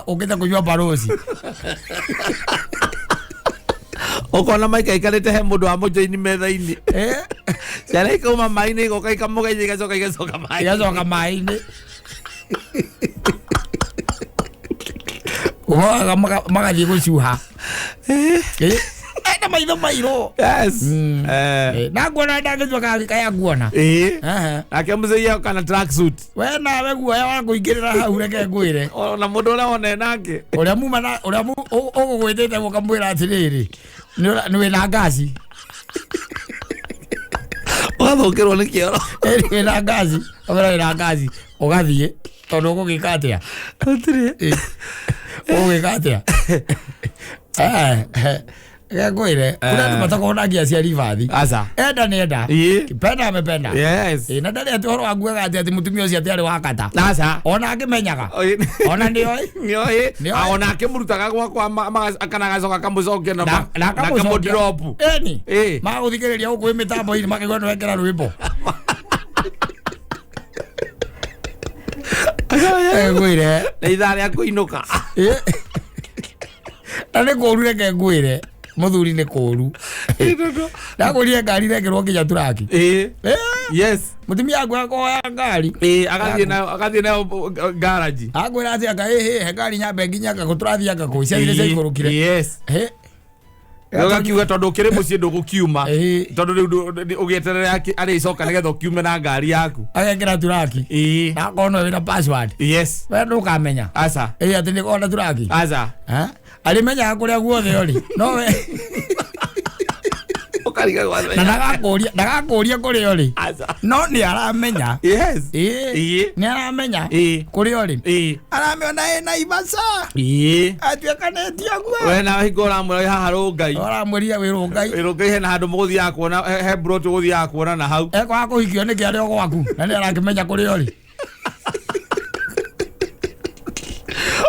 Speaker 1: ũkĩte kũnyua barosi.
Speaker 2: Ũkona maika aikarĩte he mũndũ wa mũnjoini metha-inĩ. Ciana ikauma maĩ-inĩ igoka ikamũgeithia igacoka maĩ.
Speaker 1: Igacoka maĩ-inĩ. Umogaga magathiĩ gũcuha. Na Maitho mairũ.
Speaker 2: Yes.
Speaker 1: Na nguona ndangĩtua kaya nguona.
Speaker 2: Ĩĩ.
Speaker 1: Ehe.
Speaker 2: Nake mũthei kana tracksuit.
Speaker 1: We nawe guoya wa kũingĩrĩra hau, reke ngwĩre.
Speaker 2: Ona mũndũ ũrĩa wone nake.
Speaker 1: Ũrĩa muma na ũrĩa ũgũgwĩtĩte ũkamwĩra atĩrĩrĩ, nĩ wĩna ngaci.
Speaker 2: Ũgathũkĩrwo nĩ kĩoro.
Speaker 1: Ĩĩ, wĩna ngaci, ũkamwĩra wĩna ngaci, ũgathiĩ tondũ ũgũgĩka atĩa?
Speaker 2: Gũtirĩ.
Speaker 1: Ĩĩ. Ũgũgĩka atĩa? Reke ngwĩre, kũrĩ andũ matakoragwo na ngia cia ribathi.
Speaker 2: Aca.
Speaker 1: Enda nĩ enda.
Speaker 2: Ĩĩ.
Speaker 1: Kipenda amependa.
Speaker 2: Yes.
Speaker 1: Ĩĩ, na ndarĩ atĩ ũhoro wa nguaga atĩ mũtumia ũcio atĩ arĩ wa kata.
Speaker 2: Aca.
Speaker 1: Ona angĩmenyaga. Ona nĩoĩ.
Speaker 2: Nĩoĩ.
Speaker 1: Nĩoĩ.
Speaker 2: Ona akĩmũrutaga gwakwa kana agacoka akamũcokia na
Speaker 1: na akamũcokia.
Speaker 2: akamũdrop.
Speaker 1: Ĩni.
Speaker 2: Ĩĩ.
Speaker 1: Magũthikĩrĩria gũkũ mĩtambo-inĩ makĩigua nĩ wekĩra rwĩmbo. Ngwĩre.
Speaker 2: Na ithaa rĩa kũinũka.
Speaker 1: Ĩ. Na nĩ kũũru, reke ngwĩre. Mũthuri nĩ kũũru. Ndagũrire ngari rekĩrwo nginya turaki.
Speaker 2: Ĩĩ.
Speaker 1: Ĩ.
Speaker 2: Yes.
Speaker 1: Mũtumia akwa akoya ngari.
Speaker 2: Ĩĩ, agathiĩ nayo garage.
Speaker 1: Akwĩra atĩ anga ĩhĩ he ngari nyambe nginya anga kũ tũrathiĩ anga kũ ciathire ciaikũrũkire.
Speaker 2: Yes.
Speaker 1: Hĩ.
Speaker 2: Ũgakiuga tondũ ũkĩrĩ mũciĩ ndũgũkiuma.
Speaker 1: Ĩĩ.
Speaker 2: Tondũ rĩu ũgĩeterere arĩcoka nĩgetha ũkiume na ngari yaku.
Speaker 1: Agekĩra turaki.
Speaker 2: Ĩĩ.
Speaker 1: Na akorwo no wĩna password.
Speaker 2: Yes.
Speaker 1: We ndũkamenya.
Speaker 2: Aca.
Speaker 1: Ĩĩ, atĩ nĩ kona turaki.
Speaker 2: Aca.
Speaker 1: Ha? Arĩmenyaga kũrĩa guothe ũrĩ. No we
Speaker 2: Ũkariga
Speaker 1: na
Speaker 2: gwatha.
Speaker 1: ndagakũria kũrĩa ũrĩ.
Speaker 2: Aca.
Speaker 1: No nĩ aramenya.
Speaker 2: Yes.
Speaker 1: Ĩĩ.
Speaker 2: Ĩĩ.
Speaker 1: Nĩ aramenya
Speaker 2: Ĩĩ.
Speaker 1: kũrĩa ũrĩ.
Speaker 2: Ĩĩ.
Speaker 1: Aramĩona ĩna ibaca.
Speaker 2: Ĩĩ.
Speaker 1: Atuĩkanĩtie ũguo.
Speaker 2: We nawe hingo ũramwĩra haha rũngai.
Speaker 1: Ũramwĩrire wĩ rũngai.
Speaker 2: Rũngai hena handũ mũgũthiaga kuona he broti ũgũthiaga kuona na hau.
Speaker 1: Ekwaga kũhikio nĩkĩ arĩ o gwaku na nĩ arakĩmenya kũrĩa ũrĩ.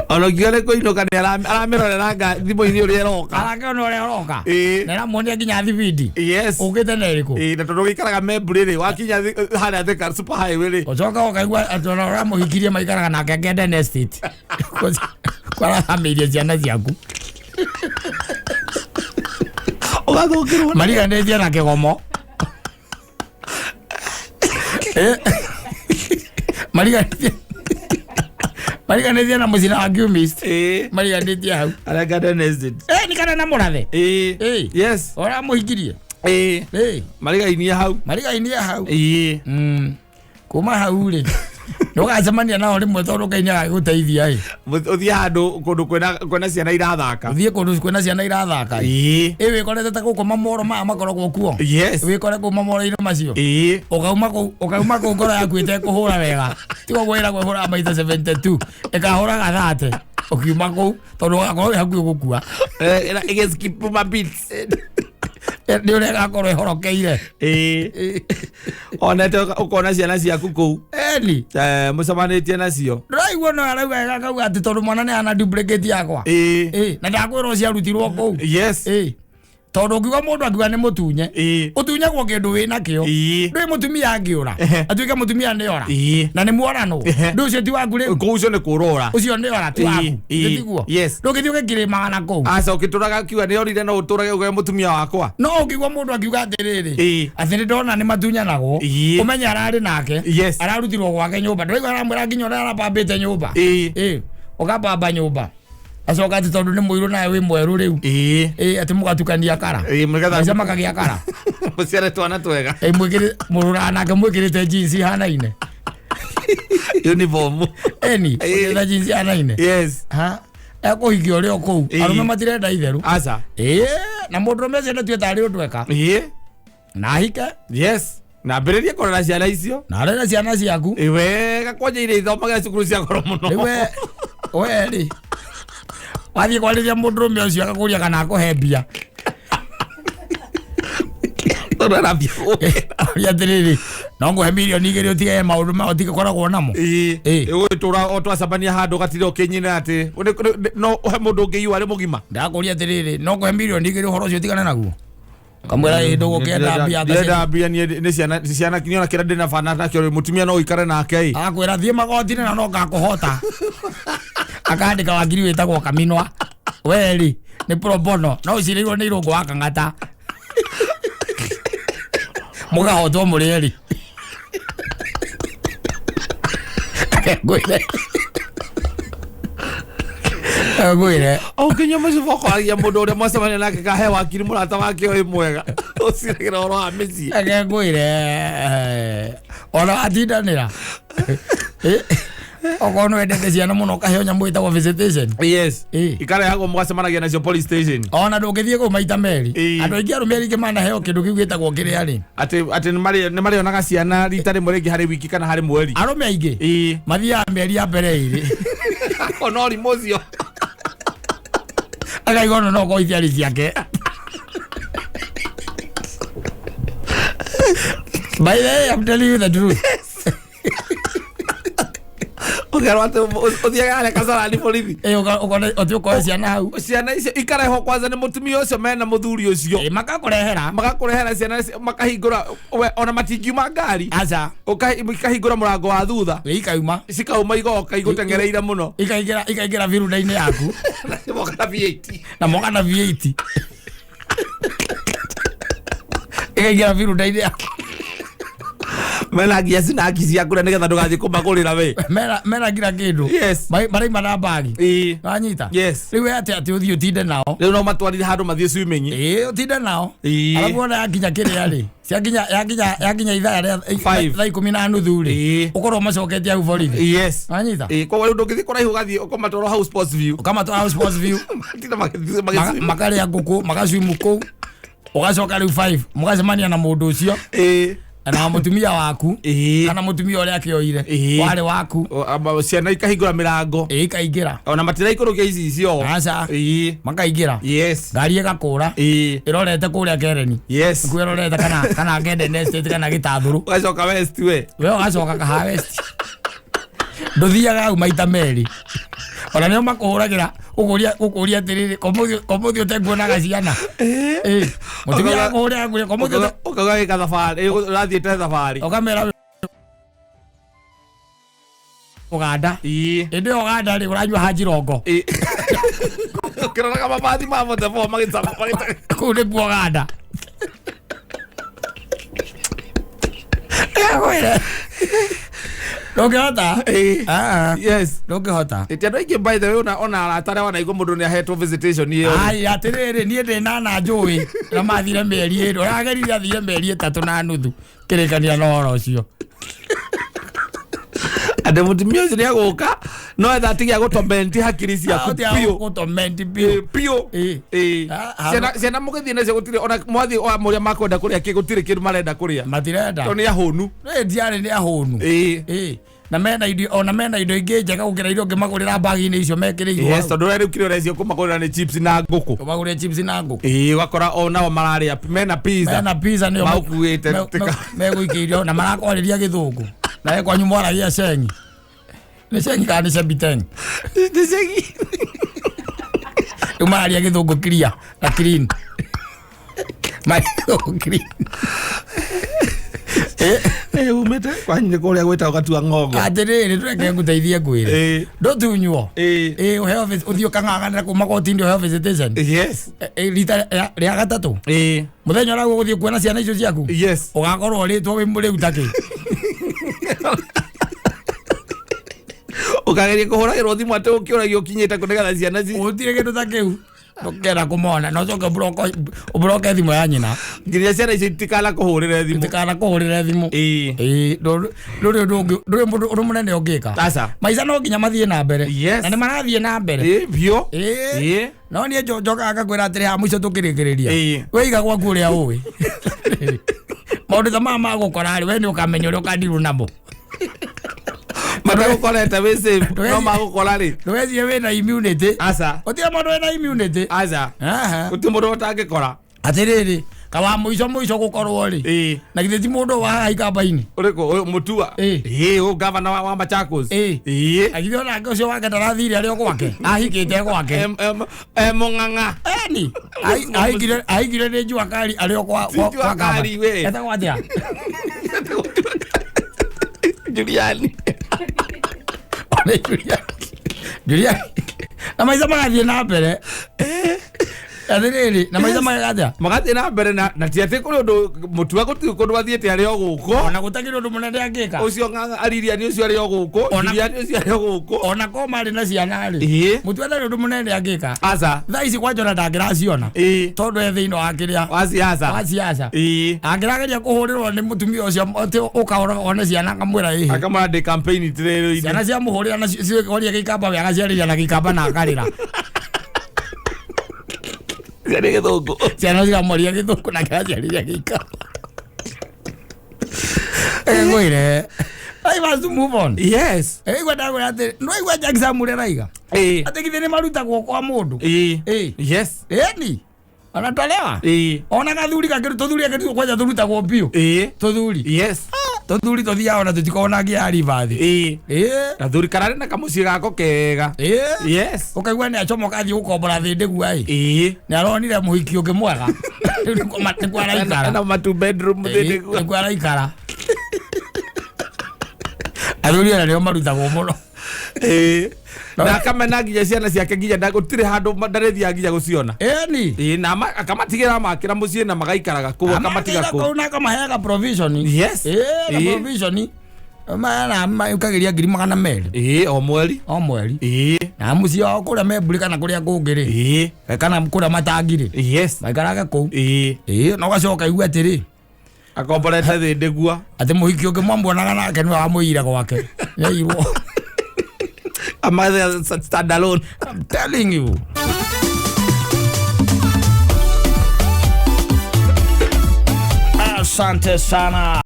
Speaker 2: Ona ũkiuga nĩ kũinũka nĩ aramĩrorera thimũ-inĩ ũrĩa ĩroka.
Speaker 1: Arakĩona ũrĩa ũroka.
Speaker 2: Ĩĩ.
Speaker 1: Na ĩramuonia nginya thibindi.
Speaker 2: Yes.
Speaker 1: Ũkĩte na ĩrĩkũ.
Speaker 2: Ĩĩ, na tondũ gĩikaraga Memburi rĩ, wakinya harĩa Thika super highway rĩ.
Speaker 1: Ũcoka ũkaigua atĩ ona ũramũhikirie maikaraga nake Garden Estate. Kwarathamĩirie ciana ciaku.
Speaker 2: Ũgathũkĩrwo.
Speaker 1: Mariganĩtie na kĩgomo. Ĩ. Mariganĩtie na mũcina wa Chemist.
Speaker 2: Ĩĩ.
Speaker 1: Mariganĩtie hau.
Speaker 2: Harĩa Garden Estate.
Speaker 1: Ĩ, nĩ kana na mũrathe.
Speaker 2: Ĩĩ.
Speaker 1: Ĩĩ.
Speaker 2: Yes.
Speaker 1: Ũramũhikirie.
Speaker 2: Ĩĩ.
Speaker 1: Ĩ.
Speaker 2: Marigainie hau.
Speaker 1: Marigainie hau.
Speaker 2: Ĩĩ.
Speaker 1: Kuma hau rĩ ndũgacemania nao rĩmwe tondũ Ngai nĩagagũteithia ĩ.
Speaker 2: Ũthiĩ handũ kũndũ kwĩna ciana irathaka.
Speaker 1: Ũthiĩ kũndũ kwĩna ciana irathaka ĩ.
Speaker 2: Ĩĩ.
Speaker 1: Ĩ, wĩkorete ta gũkũ mamoro maya makoragwo kuo.
Speaker 2: Yes.
Speaker 1: Wĩkore kũu mamoro-inĩ macio.
Speaker 2: Ĩĩ.
Speaker 1: Ũkauma kũu ngoro yaku ĩtekũhũra wega, tiga ũguo ĩragwo ĩhũraga maita 72, ĩkahũraga 30 ũkiuma kũu tondũ ũgakorwo wĩ hakuhĩ gũkua.
Speaker 2: Ĩgĩskip ma beats.
Speaker 1: Nĩ ũrĩa ĩgakorwo ĩhorokeire.
Speaker 2: Ĩĩ. Onete ũkona ciana ciaku kũu.
Speaker 1: Eni.
Speaker 2: Mũcemanĩtie nacio.
Speaker 1: Ndũraigua no arauga akauga atĩ tondũ mwana nĩ ana duplicate yakwa.
Speaker 2: Ĩĩ.
Speaker 1: Ĩ, na ndakwĩrwo ciarutirwo kũu.
Speaker 2: Yes.
Speaker 1: Ĩ, tondũ ũngiuga mũndũ akiuga nĩ mũtunye.
Speaker 2: Ĩĩ.
Speaker 1: Ũtunyagwo kĩndũ wĩ nakĩo.
Speaker 2: Ĩĩ.
Speaker 1: Ndũĩ mũtumia angĩũra.
Speaker 2: Ehe.
Speaker 1: Atuĩke mũtumia nĩ ora.
Speaker 2: Ĩĩ.
Speaker 1: Na nĩ muoranwo.
Speaker 2: Ehe.
Speaker 1: Ndũ ũcio ti waku rĩu.
Speaker 2: Kũu ũcio nĩ kũrora.
Speaker 1: Ũcio nĩ ora ti
Speaker 2: Ĩĩ,
Speaker 1: waku.
Speaker 2: ĩĩ.
Speaker 1: Tiguo.
Speaker 2: Yes.
Speaker 1: Ndũngĩthiĩ ũgĩkĩrĩmaga na kũu.
Speaker 2: Aca ũkĩtũraga kiuga nĩ orire no ũtũrage ũgwe mũtumia wakwa.
Speaker 1: No ũngĩigua mũndũ akiuga atĩrĩrĩ.
Speaker 2: Ĩĩ.
Speaker 1: Atĩ nĩ ndona nĩ matunyanagwo.
Speaker 2: Ĩĩ.
Speaker 1: Ũmenye ararĩ nake.
Speaker 2: Yes.
Speaker 1: Ararutirwo gwake nyũmba. Ndũraigua aramwĩra nginya ũrĩa arabambĩte nyũmba.
Speaker 2: Ĩĩ.
Speaker 1: Ĩĩ. Ũkabamba nyũmba. Acoka atĩ tondũ nĩ mũirũ nawe wĩ mwerũ rĩu.
Speaker 2: Ĩĩ.
Speaker 1: Ĩĩ, atĩ mũgatukania kara.
Speaker 2: Ĩĩ, mũgetha-
Speaker 1: Maica makagĩa kara.
Speaker 2: Mũciare twana twega.
Speaker 1: Ĩ, mwĩkĩrĩ mũrũraga nake mwĩkĩrĩte jeans ihanaine.
Speaker 2: Uniform.
Speaker 1: Eni,
Speaker 2: Ĩĩ.
Speaker 1: mwĩkĩrĩte jeans ihanaine.
Speaker 2: Yes.
Speaker 1: Ha? Ekũhikia ũrĩ o kũu.
Speaker 2: Ĩĩ.
Speaker 1: Arũme matirenda itherũ.
Speaker 2: Aca.
Speaker 1: Ĩĩ, na mũndũrũme ũcio ndatue tarĩ ũndũ eka.
Speaker 2: Ĩĩ.
Speaker 1: Na ahike.
Speaker 2: Yes. Na ambĩrĩrie kũrera ciana icio.
Speaker 1: Na arere ciana ciaku.
Speaker 2: Ĩ, wega kwanja iria ithomagĩra cukuru cia goro mũno.
Speaker 1: Rĩu we rĩ wathiĩ kwarĩria mũndũrũme ũcio agakũria kana akũhe mbia.
Speaker 2: Tondũ arambia
Speaker 1: Ũria atĩrĩrĩ, no ngũhe mirioni 2 ũtige maũndũ maya ũtige koragwo namo.
Speaker 2: Ĩĩ.
Speaker 1: Ĩĩ.
Speaker 2: Ĩgũgĩtũra o twacemania handũ ũgatinda ũkĩnyina atĩ no ũhe mũndũ ũngĩ iua arĩ mũgima.
Speaker 1: Ndakũria atĩrĩrĩ, no ngũhe mirioni 2 ũhoro ũcio ũtigane naguo. Kamwĩra ĩ ndũgũkĩenda mbia.
Speaker 2: Ndĩrenda mbia niĩ nĩ ciana ciana niona kĩrĩa ndĩna bana nakĩo rĩ, mũtumia no ũikare nake ĩ.
Speaker 1: Agakwĩra thiĩ magoti-inĩ na no ngakũhota. Akandĩka wakiri wĩtagwo Kaminwa. We rĩ nĩ pro bono no ũcirĩirwo nĩ Irũngũ wa Kang'ata. Mũkahotwo mũrĩ erĩ. Ngwĩre. Ngwĩre.
Speaker 2: Ũngĩnyua macuba ũkoragia mũndũ ũrĩa mwacemania nake kahe wakiri mũrata wake ũyũ mwega ũciragĩra ũhoro wa mĩciĩ.
Speaker 1: Reke ngwĩre, ona atindanĩra. Okorwo nĩ wendete ciana mũno ũkaheo nyamũ ĩtagwo visitation.
Speaker 2: Yes.
Speaker 1: Ĩ.
Speaker 2: Ikarehagwo mũgacemanagia nacio police station.
Speaker 1: Ona ndũngĩthiĩ kũu maita merĩ.
Speaker 2: Ĩ.
Speaker 1: Andũ aingĩ arũme aingĩ manaheo kĩndũ kĩu gĩtagwo kĩrĩa rĩ.
Speaker 2: Atĩ nĩ marĩonaga ciana rita rĩmwe rĩngĩ harĩ wiki kana harĩ mweri.
Speaker 1: Arũme aingĩ
Speaker 2: Ĩ.
Speaker 1: mathiaga mĩeri ya mbere ĩrĩ.
Speaker 2: Ona ũrimũ ũcio.
Speaker 1: Akaigua ona no ũkorwo itiarĩ ciake. By the way, I'm telling you the truth.
Speaker 2: Ũkerwo atĩ ũthiaga harĩa Kasarani borithi.
Speaker 1: Ĩ, ũkona ũthiĩ ũkoe ciana hau.
Speaker 2: Ciana icio ikarehwo kwanza nĩ mũtumia ũcio mena mũthuri ũcio.
Speaker 1: Ĩ, makakũrehera.
Speaker 2: Magakũrehera ciana icio makahingũra we ona matingiuma ngari.
Speaker 1: Aca.
Speaker 2: Ikahingũra mũrango wa thutha.
Speaker 1: Ĩ, ikauma.
Speaker 2: Cikauma igoka igũteng'ereire mũno.
Speaker 1: Ikaingĩra virunda-inĩ yaku.
Speaker 2: Moka na V8.
Speaker 1: Na moka na V8. Ikaingĩra virunda-inĩ yaku.
Speaker 2: Mena nginya cinaki ciaku na nĩgetha ndũgathiĩ kũmagũrĩra we.
Speaker 1: Mena nginya kĩndũ.
Speaker 2: Yes.
Speaker 1: Maraima na mbagi.
Speaker 2: Ĩ.
Speaker 1: Wanyita?
Speaker 2: Yes.
Speaker 1: Rĩu we atĩ ũthiĩ ũtinde nao.
Speaker 2: Rĩu no matwarire handũ mathiĩ swimming.
Speaker 1: Ĩ, ũtinde nao.
Speaker 2: Ĩ.
Speaker 1: Arabu ona yakinya kĩrĩa rĩ. Ciakinya yakinya ithaa rĩa
Speaker 2: Five.
Speaker 1: thaa 10:30 rĩ.
Speaker 2: Ĩ.
Speaker 1: Ũkorwo macoketie hau borithi.
Speaker 2: Yes.
Speaker 1: Wanyita?
Speaker 2: Ĩ, koguo rĩu ndũngĩthiĩ kũraihu ũgathiĩ ũkamatwara hau Sports View.
Speaker 1: Ũkamatwara hau Sports View.
Speaker 2: Matinda magĩthiĩ magĩswim.
Speaker 1: Makarĩa ngũkũ, magaswimu kũu. Ũgacoka rĩu 5 mũgacemania na mũndũ ũcio
Speaker 2: Ĩ.
Speaker 1: na mũtumia waku
Speaker 2: Ĩ.
Speaker 1: kana mũtumia ũrĩa akĩoire
Speaker 2: Ĩ.
Speaker 1: warĩ waku.
Speaker 2: O, ciana ikahingũra mĩrango.
Speaker 1: Ĩ, ikaingĩra.
Speaker 2: Ona matiraikũrũkia icicio.
Speaker 1: Aca.
Speaker 2: Ĩ.
Speaker 1: Makaingĩra.
Speaker 2: Yes.
Speaker 1: Ngari ĩgakũra.
Speaker 2: Ĩ.
Speaker 1: Ĩrorete kũrĩa Kereni.
Speaker 2: Yes.
Speaker 1: Kuo ĩrorete kana Ngende Estate kana Gĩtathũrũ.
Speaker 2: Ũgacoka West we.
Speaker 1: We ũgacoka Kahawa West. Ndũthiaga hau maita merĩ. Ona nĩo makũhũragĩra gũkũria atĩrĩrĩ, komũthĩ ũtekuonaga ciana. Ĩ, mũtumia akũhũrĩra akũria komũthĩ
Speaker 2: Ũkauga gĩka thabarĩ, ũrathiĩte thabarĩ.
Speaker 1: Ũkamera Uganda.
Speaker 2: Ĩ.
Speaker 1: Ĩndĩ ĩyo Uganda rĩ ũranyua hanjirongo.
Speaker 2: Ĩ. Ũkĩroraga mabathi ma Forty-four magĩcama magĩcama.
Speaker 1: Kũu nĩkuo Uganda. Ĩkwĩre. Ndũngĩhota.
Speaker 2: Ĩ.
Speaker 1: Ah, ah.
Speaker 2: Yes.
Speaker 1: Ndũngĩhota.
Speaker 2: Ĩti andũ aingĩ by the way ona arata arĩa wanaigua mũndũ nĩ ahetwo visitation ĩyo.
Speaker 1: Ai, atĩrĩrĩ, niĩ ndĩ na njũĩ na mathire mĩeri 2 ũragerire athire mĩeri 3.5 kĩrĩkania na ũhoro ũcio.
Speaker 2: Andũ mũtumia ũcio nĩ agũka no etha atige agũtomenti hakiri ciaku biũ.
Speaker 1: Gũtomenti
Speaker 2: Ĩ,
Speaker 1: biũ.
Speaker 2: biũ.
Speaker 1: Ĩ.
Speaker 2: Ĩ.
Speaker 1: Ah, ah.
Speaker 2: Ciana mũgĩthiĩ nacio gũtirĩ ona mwathiĩ wa mũrĩa makwenda kũrĩa kĩ gũtirĩ kĩndũ marenda kũrĩa.
Speaker 1: Matirenda.
Speaker 2: Tondũ nĩ ahũnu.
Speaker 1: Ĩ, ndiarĩ nĩ ahũnu.
Speaker 2: Ĩ.
Speaker 1: Ĩ, na mena indo ona mena indo ingĩ njega gũkĩra iria ũngĩmagũrĩra mbagi-inĩ icio mekĩrĩirwo
Speaker 2: Yes,
Speaker 1: hau.
Speaker 2: tondũ we rĩu kĩrĩa ũrecio kũmagũrĩra nĩ chips na ngũkũ.
Speaker 1: Ũmagũrĩre chips na ngũkũ.
Speaker 2: Ĩ, ũgakora o nao mararĩa mena pizza.
Speaker 1: Mena pizza nĩo
Speaker 2: Maũkuĩte,
Speaker 1: megũikĩirio na marakwarĩria gĩthũngũ. Nawe kwanyu mwaragia cengi. Nĩ cengi kana nĩ cembiteng?
Speaker 2: Nĩ cegi.
Speaker 1: Rĩu mararia gĩthũngũ clear na clean. Mararia gĩthũngũ clean.
Speaker 2: Ĩ, umĩte kwanyu nĩ kũrĩa gwĩtagwo Gatua Ng'ongo.
Speaker 1: Atĩrĩrĩ, tũreke ngũteithie ngwĩre.
Speaker 2: Ĩ.
Speaker 1: Ndũtunywo.
Speaker 2: Ĩ.
Speaker 1: Ĩ, ũheo ũthiĩ ũkang'ang'anĩra kũu magoti-inĩ ũheo visitation.
Speaker 2: Yes.
Speaker 1: Ĩ, rita rĩa gatatũ.
Speaker 2: Ĩ.
Speaker 1: Mũthenya ũrĩa ũgũthiĩ kuona ciana icio ciaku.
Speaker 2: Yes.
Speaker 1: Ũgakorwo ũrĩtwo wĩ mũrĩu takĩ.
Speaker 2: Ũkageria kũhũragĩrwo thimũ atĩ ũkĩũragio ũkinyĩte kũ nĩgetha ciana ci
Speaker 1: Gũtirĩ kĩndũ ta kĩu. Ndũkenda kũmona na ũcoke ũbroke thimũ ya nyina.
Speaker 2: Nginya ciana icio itikana kũhũrĩre thimũ.
Speaker 1: Itikana kũhũrĩre thimũ.
Speaker 2: Ĩ.
Speaker 1: Ĩ, ndũrĩ ũndũ ũngĩ, ndũrĩ mũndũ ũndũ mũnene ũngĩka.
Speaker 2: Aca.
Speaker 1: Maica no nginya mathiĩ na mbere.
Speaker 2: Yes.
Speaker 1: Na nĩ marathiĩ na mbere.
Speaker 2: Ĩ, biũ.
Speaker 1: Ĩ.
Speaker 2: Ĩ.
Speaker 1: No niĩ njokaga ngakwĩra atĩrĩ haha mũico tũkĩrĩkĩrĩria.
Speaker 2: Ĩ.
Speaker 1: We iga gwaku ũrĩa ũĩ. Maũndũ ta maya magũkora rĩ, we nĩ ũkamenya ũrĩa ũkandirwo namo.
Speaker 2: Matagũkorete wĩ safe no magũkora rĩ.
Speaker 1: Ndũgecirie wĩna immunity.
Speaker 2: Aca.
Speaker 1: Gũtirĩ mũndũ wĩna immunity.
Speaker 2: Aca.
Speaker 1: Aha.
Speaker 2: Gũtirĩ mũndũ ũtangĩkora.
Speaker 1: Atĩrĩrĩ, kawa mũico mũico gũkorwo rĩ.
Speaker 2: Ĩ.
Speaker 1: Na githĩ ti mũndũ wa haha ikamba-inĩ.
Speaker 2: Ũrĩkũ ũyũ Mutua.
Speaker 1: Ĩ.
Speaker 2: Ĩ, ũyũ gavana wa Machakos.
Speaker 1: Ĩ.
Speaker 2: Ĩ.
Speaker 1: Na githĩ onake ũcio wake ndarathire arĩ o gwake. Ahikĩte gwake.
Speaker 2: Em mũng'ang'a.
Speaker 1: Eni. Ahikire nĩ Jua Kali arĩ o kwa
Speaker 2: Ti Jua Kali, we.
Speaker 1: Etagwo atĩa?
Speaker 2: Juliani.
Speaker 1: Nĩ Juliani. Juliani. Na maica magathiĩ na mbere. Atĩrĩrĩ, na maitha mageka atĩa?
Speaker 2: Magathiĩ na mbere na ti atĩ kũrĩ ũndũ mũtua gũtirĩ kũndũ athiĩte arĩ o gũkũ.
Speaker 1: Ona gũtakĩrĩ ũndũ mũnene angĩka.
Speaker 2: Ũcio ng'ang'a aririani ũcio arĩ o gũkũ. Juliani ũcio arĩ o gũkũ.
Speaker 1: Ona ko marĩ na ciana rĩ, mũtua ndarĩ ũndũ mũnene angĩka.
Speaker 2: Aca.
Speaker 1: Thaa ici kwanja ona ndangĩraciona tondũ e thĩinĩ wa kĩrĩa
Speaker 2: wa siasa.
Speaker 1: Wa siasa. Angĩrageria kũhũrĩrwo nĩ mũtumia ũcio atĩ ũka one ciana akamwĩra ĩhĩ.
Speaker 2: Akamwĩra ndĩ campaign trail-inĩ.
Speaker 1: Ciana ciamũhũrĩra na cioria gĩikamba we agaciarĩria na gĩikamba na akarĩra.
Speaker 2: Ciana gĩthũngũ.
Speaker 1: Ciana ciramwaria gĩthũngũ na kĩraciarĩria gĩikamba. Ngwĩre I must move on.
Speaker 2: Yes.
Speaker 1: Igua ndakwĩra atĩ no igua Jack Sam ũrĩa araiga. Atĩ githĩ nĩ marutagwo kwa mũndũ.
Speaker 2: Yes.
Speaker 1: Ĩni. Anatolewa. Ona gathuri gakĩru tũthuri akĩru kwanja tũrutagwo biũ. Tũthuri.
Speaker 2: Yes.
Speaker 1: Tũthuri tũthiaga ona tũtikoragwo na ngia ya ribathi.
Speaker 2: Gathuri kararĩ na kamũciĩ gako kega. Yes.
Speaker 1: Ũkaigua nĩ acomoka athiĩ gũkombora thĩndĩ gua ĩ. Nĩ aronire mũhiki ũngĩ mwega. Rĩu nĩkuo araikara.
Speaker 2: Ena ma two bedroom thĩndĩ gua.
Speaker 1: Nĩkuo araikara. Athuri ona nĩo marutagwo mũno.
Speaker 2: Na akamena nginya ciana ciake nginya gũtirĩ handũ ndarĩthiaga nginya gũciona.
Speaker 1: Ĩni.
Speaker 2: Na akamatigĩra makĩra mũciĩ na magaikaraga kũu, akamatiga kũu.
Speaker 1: Kũu na akamaheaga provision.
Speaker 2: Yes.
Speaker 1: Na provision. Mana mayũkagĩria ngiri magana merĩ.
Speaker 2: O mweri.
Speaker 1: O mweri. Na mũciĩ wao kũrĩa Memburi kana kũrĩa kũngĩ rĩ. Kana kũrĩa matangi rĩ.
Speaker 2: Yes.
Speaker 1: Maikarage kũu. Na ũgacoka ũkaigua atĩrĩ.
Speaker 2: Akomborete thĩndĩ gua.
Speaker 1: Atĩ mũhiki ũngĩ mwamuonaga nake nĩwe wamũiyire gwake. Nĩaiyirwo.
Speaker 2: Amathe stand alone.
Speaker 1: I'm telling you. Asante sana.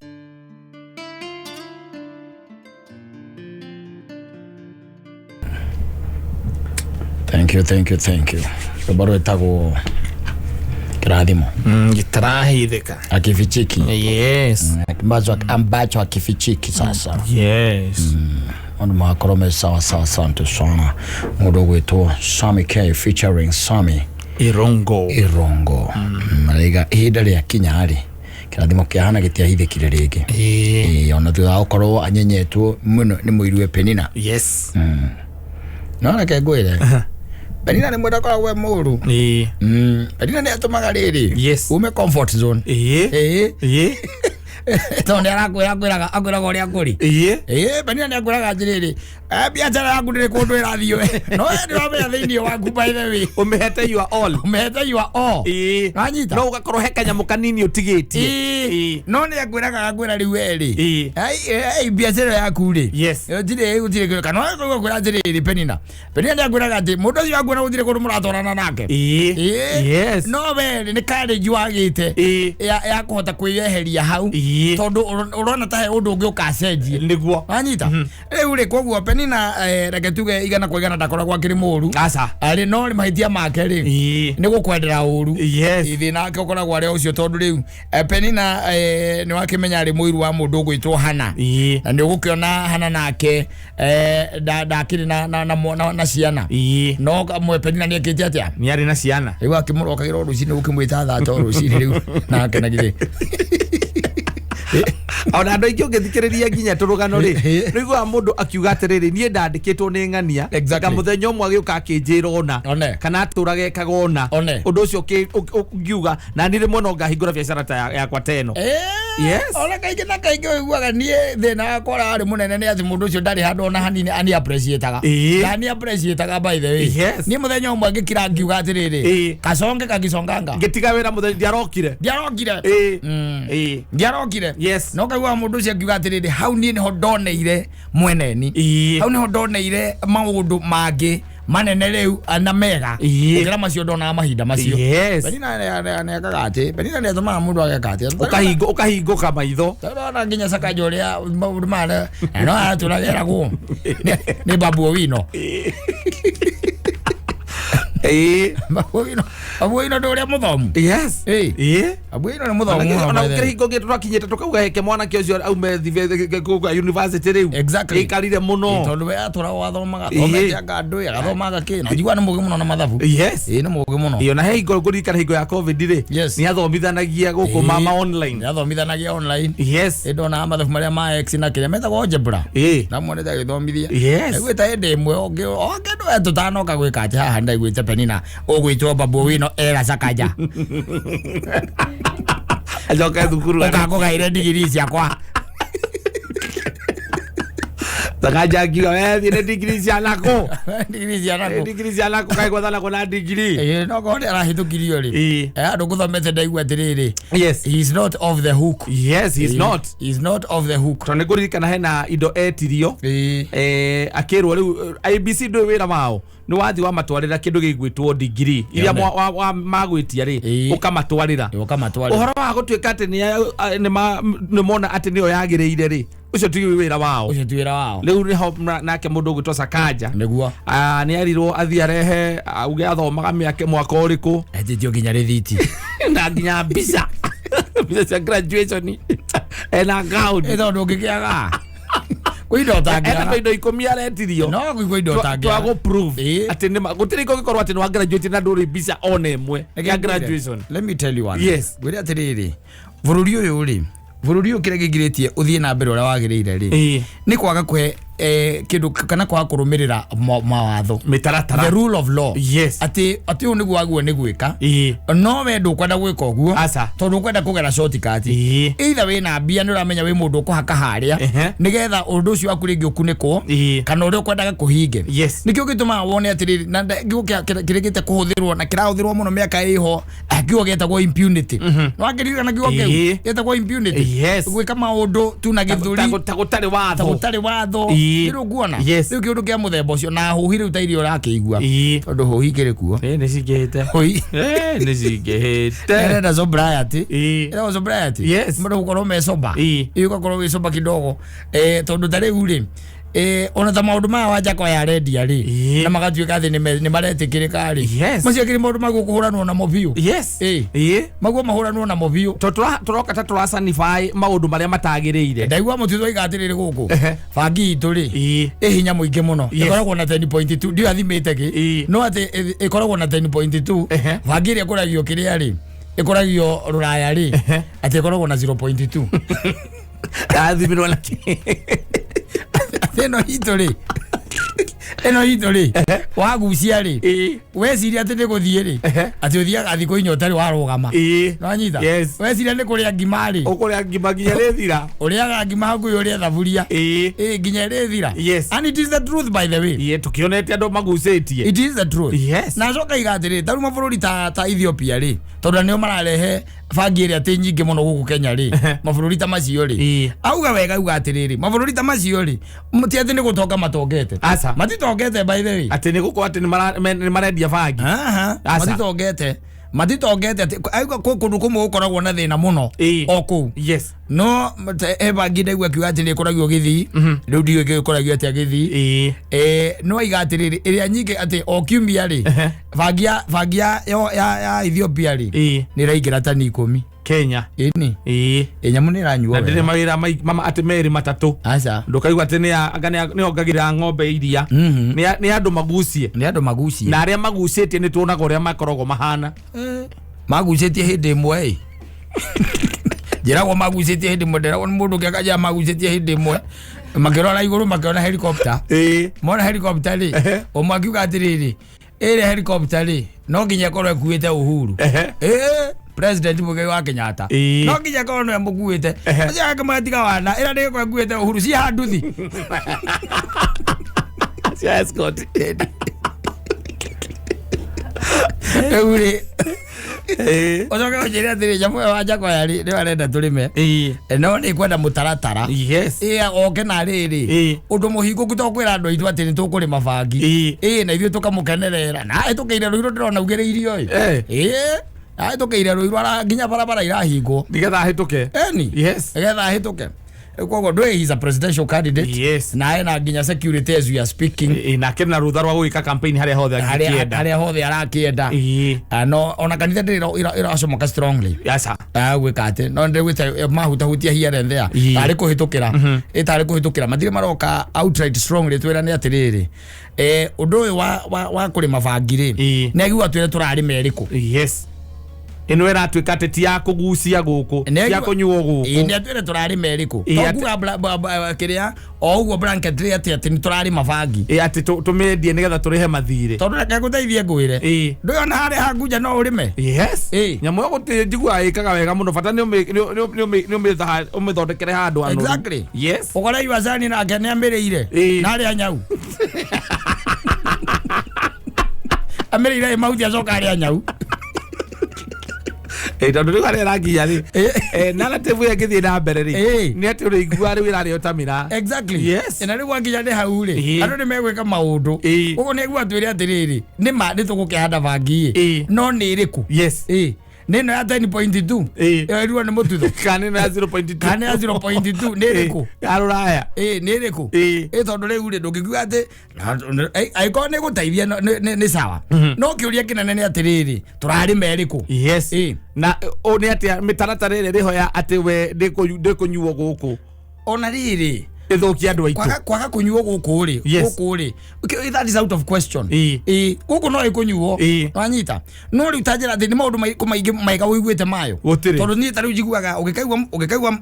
Speaker 1: Thank you, thank you, thank you. Rwĩmbo rwĩtagwo Kĩrathimo.
Speaker 2: Gĩtarahithĩka.
Speaker 1: Akifichiki.
Speaker 2: Yes.
Speaker 1: Ambacho akifichiki sasa.
Speaker 2: Yes.
Speaker 1: Maũndũ magakorwo me sawa sawa, asante sana. Mũndũ ũgwĩtwo Sammy K featuring Sammy
Speaker 2: Irongo.
Speaker 1: Irongo. Maraiga ihinda rĩa kinya rĩ, kĩrathimo kĩa Hana gĩtiahithĩkire rĩngĩ. Ona thutha wa gũkorwo anyenyetwo mũno nĩ mũirue Penina.
Speaker 2: Yes.
Speaker 1: No reke ngwĩre. Penina nĩ mwenda akoragwo e mũũru. Penina nĩ atũmaga rĩrĩ.
Speaker 2: Yes.
Speaker 1: Ume comfort zone. Tondũ nĩ arakwĩra, akwĩraga ũrĩa kũrĩ. Penina nĩ akwĩraga atĩrĩrĩ, biacara yaku ndĩrĩ kũndũ ĩrathiĩ we. No we ndũramenya thĩinĩ waku by the way.
Speaker 2: Ũmĩhete you are all.
Speaker 1: Ũmĩhete you are all. Wanyita?
Speaker 2: No ũgakorwo he kanyamũ kanini ũtigĩtie.
Speaker 1: No nĩ akwĩraga akwĩra rĩu we rĩ. Ai, biacara yaku rĩ.
Speaker 2: Yes.
Speaker 1: Gũtirĩ, gũtirĩ kĩndũ. Kana ũgakorwo ũkwĩra atĩrĩrĩ, Penina. Penina nĩ akwĩraga atĩ mũndũ ũcio waku ona gũtirĩ kũndũ mũratwarana nake.
Speaker 2: Yes.
Speaker 1: No we rĩ, nĩ courage wagĩte. Ya kũhota kwĩyeheria hau. Tondũ ũrona ta he ũndũ ũngĩ ũkacenjia.
Speaker 2: Nĩguo.
Speaker 1: Wanyita? Rĩu rĩ, koguo Penina, reke tuge igana kwa igana ndakoragwo akĩrĩ mũũru.
Speaker 2: Aca.
Speaker 1: Arĩ no mahĩtia make rĩ, nĩ gũkwendera ũũru.
Speaker 2: Yes.
Speaker 1: Thĩna wake ũkoragwo arĩ ũcio tondũ rĩu, Penina, nĩ wakĩmenya arĩ mũiru wa mũndũ ũgwĩtwo Hana. Na nĩ ũgũkĩona Hana nake, ndakĩrĩ na ciana. No kamwe Penina nĩ ekĩte atĩa?
Speaker 2: Nĩ arĩ na ciana.
Speaker 1: Rĩu akĩmũrokagĩra o rũcinĩ ũkĩmwĩta thaa to rũcinĩ rĩu nake na githĩ.
Speaker 2: Ona andũ aingĩ ũngĩthikĩrĩria nginya tũrũgano rĩ, nĩ ũiguaga mũndũ akiuga atĩrĩrĩ, niĩ ndandĩkĩtwo nĩ ng'ania, nga mũthenya ũmwe agĩũka akĩnjĩra ũna, kana atũraga ekaga ũna. Ũndũ ũcio ũngiuga, na niĩ rĩmwe no ngahingũra biacara ta yakwa ta ĩno. Yes.
Speaker 1: Ona kaingĩ na kaingĩ ũiguaga niĩ thĩna wakwa ũrĩa warĩ mũnene nĩ atĩ mũndũ ũcio ndarĩ handũ ona hanini ani appreciate-aga. Ndani appreciate-aga by the way.
Speaker 2: Yes.
Speaker 1: Niĩ mũthenya ũmwe ngĩkira ngiuga atĩrĩrĩ, kasonge kagisonganga.
Speaker 2: Ngĩtiga wĩra mũthenya ndiarokire.
Speaker 1: Ndiarokire. Ndiarokire.
Speaker 2: Yes.
Speaker 1: No kaigua mũndũ ũcio akiuga atĩrĩrĩ, hau niĩ nĩho ndoneire mweneni. Hau nĩho ndoneire maũndũ mangĩ manene rĩu na mega. Gũkĩra macio ndonaga mahinda macio.
Speaker 2: Yes.
Speaker 1: Penina nĩ ekaga atĩ, Penina nĩ atũmaga mũndũ ageka atĩ.
Speaker 2: Ũkahingũka maitho.
Speaker 1: Tondũ nginya Sakaja ũrĩa maũndũ maya no aratũraga eragwo. Nĩ Babu Owino. Babu Owino. Babu Owino ndũ ũrĩa mũthomu.
Speaker 2: Yes.
Speaker 1: Babu Owino nĩ mũthomu mũno,
Speaker 2: Ona
Speaker 1: by the way.
Speaker 2: gũkĩrĩ hingo ĩngĩ tũrakinyĩte tũkauga heke mwanake ũcio aume kũu university rĩu.
Speaker 1: Exactly.
Speaker 2: Aikarire mũno.
Speaker 1: Tondũ we atũraga wathomaga, athomete anga andũ, agathomaga kĩ, na njiguaga nĩ mũũgĩ mũno na mathabu.
Speaker 2: Yes.
Speaker 1: Nĩ mũũgĩ mũno.
Speaker 2: Ona he hingo ngũririkana hingo ya COVID rĩ,
Speaker 1: Yes.
Speaker 2: nĩ athomithanagia gũkũ mama online.
Speaker 1: Nĩ athomithanagia online.
Speaker 2: Yes.
Speaker 1: Ĩ ndonaga mathabu marĩa ma X na kĩrĩa metagwo algebra. Ndamuonete agĩthomithia.
Speaker 2: Yes.
Speaker 1: Ndaiguĩte hĩndĩ ĩmwe o kĩndũ we tũtanoka gwĩka atĩ haha ndaiguĩte Penina ũgwĩtwo Babu Owino. ĩno era Sakaja.
Speaker 2: Acoke thukuru.
Speaker 1: Ũkangũgaire ndigiri ciakwa.
Speaker 2: Sakaja akiuga we thiĩ nĩ ndigiri cia nakũ.
Speaker 1: Ndigiri cia nakũ.
Speaker 2: Ndigiri cia nakũ kaĩ gwatha nakũ na ndigiri.
Speaker 1: Ĩĩ, no korwo nĩ arahĩtũkirio rĩ. Andũ gũthomete ndaigua atĩrĩrĩ.
Speaker 2: Yes.
Speaker 1: He is not off the hook.
Speaker 2: Yes, he is not.
Speaker 1: He is not off the hook.
Speaker 2: Tondũ nĩ ngũririkana hena indo etirio. Akĩrwo rĩu IBC ndũĩ wĩra wao nĩ wathi wamatwarĩra kĩndũ gĩgwĩtwo ndigiri iria magwĩtia rĩ ũkamatwarĩra.
Speaker 1: Ũkamatwarĩra.
Speaker 2: Ũhoro wa gũtuĩka atĩ nĩ mona atĩ nĩyo yagĩrĩire rĩ, ũcio ti wĩra wao.
Speaker 1: Ũcio ti wĩra wao.
Speaker 2: Rĩu nĩho nake mũndũ ũgwĩtwo Sakaja
Speaker 1: nĩguo
Speaker 2: nĩ erirwo athiĩ arehe auge athomaga mĩaka mwaka ũrĩkũ.
Speaker 1: Etĩtio nginya rĩthiti.
Speaker 2: Na nginya mbica. Mbica cia graduation. Ena gown.
Speaker 1: Ĩ tondũ ũngĩkĩaga. Kwĩ indo ũtangĩaga.
Speaker 2: Ena indo 10 aretirio.
Speaker 1: No, kwĩ indo ũtangĩaga.
Speaker 2: Twa gũ prove atĩ nĩ gũtirĩ kũngĩkorwo atĩ nĩ wa graduate na ndũrĩ mbica ona ĩmwe ya graduation.
Speaker 1: Let me tell you one.
Speaker 2: Yes.
Speaker 1: Ngwĩre atĩrĩrĩ, bũrũri ũyũ rĩ, bũrũri ũyũ kĩrĩa kĩngirĩtie ũthiĩ na mbere ũrĩa wagĩrĩire rĩ, nĩ kwaga kũhe kĩndũ kana kwaga kũrũmĩrĩra mawatho.
Speaker 2: Mĩtaratara.
Speaker 1: The rule of law.
Speaker 2: Yes.
Speaker 1: Atĩ ũũ nĩguo wagĩrĩirwo nĩ gwĩka. No we ndũkwenda gwĩka ũguo.
Speaker 2: Aca.
Speaker 1: Tondũ ũkwenda kũgera shortcut. Either wĩna mbia nĩ ũramenya wĩ mũndũ ũkũhaka harĩa, nĩgetha ũndũ ũcio waku rĩngĩ ũkunĩkwo, kana ũrĩa ũkwendaga kũhinge.
Speaker 2: Yes.
Speaker 1: Nĩkĩo gĩtũmaga wone atĩrĩrĩ, na kiugo kĩrĩkĩte kũhũthĩrwo na kĩrahũthĩrwo mũno mĩaka ĩho, kiugo gĩtagwo impunity. Nĩ wakĩririkana kiugo kĩu? Gĩtagwo impunity.
Speaker 2: Yes.
Speaker 1: Gwĩka maũndũ tu na gĩthũri.
Speaker 2: Ta gũtarĩ watho.
Speaker 1: Ta gũtarĩ watho. Rĩu nguona.
Speaker 2: Yes.
Speaker 1: Rĩu kĩũndũ kĩa mũthemba ũcio na hũhi rĩu ta iria ũrakĩigua. Tondũ hũhi ikĩrĩ kuo.
Speaker 2: Nĩ cingĩhĩte.
Speaker 1: Hũhi.
Speaker 2: Nĩ cingĩhĩte.
Speaker 1: Ĩrenda sobriety. Ĩrenda sobriety.
Speaker 2: Yes.
Speaker 1: Mũndũ gũkorwo me sober. Ũgakorwo wĩ sober kidogo. Tondũ ta rĩu rĩ, ona ta maũndũ maya wa Jakoya arendia rĩ, na magatuĩka atĩ nĩ maretĩkĩrĩka rĩ.
Speaker 2: Yes.
Speaker 1: Macio akĩrĩ maũndũ ma gũkũhũranwo namo biũ.
Speaker 2: Yes.
Speaker 1: Maguo mahũranwo namo biũ.
Speaker 2: Tondũ tũroka ta tũrasanify maũndũ marĩa matagĩrĩire.
Speaker 1: Ndaigua mũtitũ oiga atĩrĩrĩ gũkũ. Bangi itũ rĩ, ĩ hinya mũingĩ mũno. Ĩkoragwo na 10.2, ndiũĩ athimĩte kĩ. No atĩ ĩkoragwo na 10.2. Bangi ĩrĩa ĩkũragio kĩrĩa rĩ, ĩkũragio rũraya rĩ, atĩ ĩkoragwo na 0.2.
Speaker 2: Yathimirwo na kĩ?
Speaker 1: Ĩno itũ rĩ, ĩno itũ rĩ, wagucia rĩ, weciria atĩ nĩ gũthiĩ rĩ, atĩ ũthiaga thikũ inya ũtarĩ warũgama. Nĩwanyita?
Speaker 2: Yes.
Speaker 1: Weciria nĩ kũrĩa ngima rĩ,
Speaker 2: ũkũrĩa ngima nginya ĩrĩthira.
Speaker 1: Ũrĩaga ngima hakuhĩ ũrĩe thaburia. Nginya ĩrĩthira.
Speaker 2: Yes.
Speaker 1: And it is the truth, by the way.
Speaker 2: Tũkĩonete andũ magucĩtie.
Speaker 1: It is the truth.
Speaker 2: Yes.
Speaker 1: Na acoka iga atĩrĩ, ta rĩu mabũrũri ta Ethiopia rĩ, tondũ nĩo mararehe bangi ĩrĩa atĩ nyingĩ mũno gũkũ Kenya rĩ, mabũrũri ta macio rĩ, auga wega auga atĩrĩrĩ, mabũrũri ta macio rĩ, ti atĩ nĩ gũtonga matongete.
Speaker 2: Aca.
Speaker 1: Matitongete by the way.
Speaker 2: Atĩ nĩ gũkorwo atĩ nĩ marendia bangi. Aca.
Speaker 1: Matitongete. Matitongete atĩ, auga kũndũ kũmwe gũkoragwo na thĩna mũno. O kũu.
Speaker 2: Yes.
Speaker 1: No, bangi ndaigua akiuga atĩ nĩ ĩkoragio Gĩthii. Rĩu ndiũĩ ĩkoragio atĩa Gĩthii. No aiga atĩrĩrĩ, ĩrĩa nyingĩ atĩ o kiumia rĩ, bangi ya Ethiopia rĩ, nĩ ĩraingĩra tani 10.
Speaker 2: Kenya.
Speaker 1: Ĩni. Nyamũ nĩ ĩranyuo
Speaker 2: Na ndĩrĩ
Speaker 1: wega.
Speaker 2: mawĩra mama atĩ merĩ matatũ.
Speaker 1: Aca.
Speaker 2: Ndũkaigua atĩ nĩ ongagĩrĩra ng'ombe iria. Nĩ andũ magucie.
Speaker 1: Nĩ andũ magucie.
Speaker 2: Na arĩa magucĩtie nĩ tuonaga ũrĩa makoragwo mahana.
Speaker 1: Magucĩtie hĩndĩ ĩmwe ĩ. Njĩragwo magucĩtie hĩndĩ ĩmwe, ndĩragwo nĩ mũndũ ũngĩ akanjĩra magucĩtie hĩndĩ ĩmwe. Makĩrora igũrũ makĩona helicopter. Mona helicopter rĩ, ũmwe akiuga atĩrĩrĩ, ĩrĩa helicopter rĩ, no nginya ĩkorwo ĩkuĩte Uhuru. President Muigai wa Kenyatta. No nginya ĩkorwo nĩwe mũkuĩte. Ũcio akĩmwĩra tiga wana, ĩrĩa nĩ ĩkorwo ĩkuĩte Uhuru, ciĩ nduthi.
Speaker 2: Cia escort.
Speaker 1: Rĩu rĩ, ũcoke ũnjĩre atĩrĩ, nyamũ ĩyo wa Jakoya rĩ, nĩwe arenda tũrĩme. No nĩ kwenda mũtaratara.
Speaker 2: Yes.
Speaker 1: Oke na rĩrĩ, ũndũ mũhingũku to kwĩra andũ aitũ atĩ nĩ tũkũrĩma bangi. Na ithuĩ tũkamũkenerera. Na ahĩtũkĩire rũirũ ndĩrona augĩrĩirio ĩ. Ahĩtũkĩire rũirũ nginya barabara irahingwo.
Speaker 2: Nĩgetha ahĩtũke.
Speaker 1: Eni.
Speaker 2: Yes.
Speaker 1: Nĩgetha ahĩtũke. Koguo ndũĩ he's a presidential candidate.
Speaker 2: Yes.
Speaker 1: Na ena nginya security as we are speaking.
Speaker 2: Na akĩrĩ na rũtha rwa gũgĩka campaign harĩa hothe angĩkĩenda.
Speaker 1: Harĩa hothe arakĩenda. No ona kanitha ndĩrĩ ĩracomoka strongly.
Speaker 2: Aca.
Speaker 1: Gwĩka atĩ no ndĩgwĩta mahutahutia here and there. Tarĩ kũhĩtũkĩra. Tarĩ kũhĩtũkĩra. Matirĩ maroka outright strongly twĩrane atĩrĩrĩ. Ũndũ ũyũ wa kũrĩma bangi rĩ, nĩ agĩũa twĩre tũrarĩma ĩrĩkũ.
Speaker 2: Yes. Ĩno ĩratuĩka atĩ ti ya kũgucia gũkũ, ti ya kũnyuo gũkũ.
Speaker 1: Nĩ atwĩre tũrarĩma ĩrĩkũ.
Speaker 2: Ĩĩ,
Speaker 1: To
Speaker 2: atĩ-
Speaker 1: kuga kĩrĩa o ũguo blanket rĩ atĩ atĩ nĩ tũrarĩma bangi.
Speaker 2: Ĩ atĩ tũmĩendie nĩgetha tũrĩhe mathirĩ.
Speaker 1: Tondũ reke ngũteithie ngwĩre.
Speaker 2: Ĩĩ.
Speaker 1: Ndũĩ ona harĩa haku nja no ũrĩme.
Speaker 2: Yes.
Speaker 1: Ĩĩ.
Speaker 2: Nyamũ ĩyo gũtirĩ njiguaga ĩkaga wega mũno, bata nĩ ũmĩthondekere handũ hanoru.
Speaker 1: Exactly.
Speaker 2: Yes.
Speaker 1: Ũkore Iwasani nake nĩ amĩrĩire.
Speaker 2: Ĩĩ.
Speaker 1: Na arĩa nyau. Amĩrĩire ĩ mahuti acoka arĩa nyau.
Speaker 2: Ĩ tondũ rĩu harĩa ĩrakinya rĩ,
Speaker 1: Ĩĩ.
Speaker 2: Narrative ĩyo ĩngĩthiĩ na mbere rĩ,
Speaker 1: Ĩĩ.
Speaker 2: nĩ atĩ ũrĩigua rĩu ĩrarĩo ta mĩraa.
Speaker 1: Exactly.
Speaker 2: Yes.
Speaker 1: Na rĩu wakinya nĩ hau rĩ,
Speaker 2: Ĩĩ.
Speaker 1: andũ nĩ megwĩka maũndũ.
Speaker 2: Ĩĩ.
Speaker 1: Ũguo nĩ atwĩre atĩrĩrĩ, nĩ ma nĩ tũgũkĩhanda bangi ĩ.
Speaker 2: Ĩĩ.
Speaker 1: No nĩ ĩrĩkũ?
Speaker 2: Yes.
Speaker 1: Ĩĩ. Nĩ ĩno ya 10.2.
Speaker 2: Ĩĩ.
Speaker 1: Ĩyo ĩruo nĩ mũtutho.
Speaker 2: Kana ĩno ya 0.2.
Speaker 1: Kana ya 0.2 nĩ ĩrĩkũ?
Speaker 2: Ĩĩ, ya rũraya.
Speaker 1: Ĩĩ nĩ ĩrĩkũ?
Speaker 2: Ĩĩ.
Speaker 1: Ĩ tondũ rĩu rĩ ndũngĩkiuga atĩ angĩkorwo nĩ gũteithia nĩ sawa. No kĩũria kĩnene nĩ atĩrĩrĩ, tũrarĩma ĩrĩkũ?
Speaker 2: Yes.
Speaker 1: Ĩĩ.
Speaker 2: Na ũ nĩ atĩa mĩtaratara ĩrĩa ĩrĩho ya atĩ we ndĩkũnyuo gũkũ
Speaker 1: Ona rĩrĩ,
Speaker 2: ĩthũkie andũ aitũ.
Speaker 1: kwaga kũnyuo gũkũ rĩ,
Speaker 2: Yes.
Speaker 1: gũkũ rĩ, okay, that is out of question.
Speaker 2: Ĩĩ.
Speaker 1: Ĩĩ, gũkũ no ĩkũnyuo.
Speaker 2: Ĩĩ.
Speaker 1: Wanyita. No rĩu ta njĩra atĩ nĩ maũndũ maingĩ mega ũiguĩte mayo.
Speaker 2: Gũtirĩ.
Speaker 1: Tondũ niĩ ta rĩu njiguaga ũngĩkaigua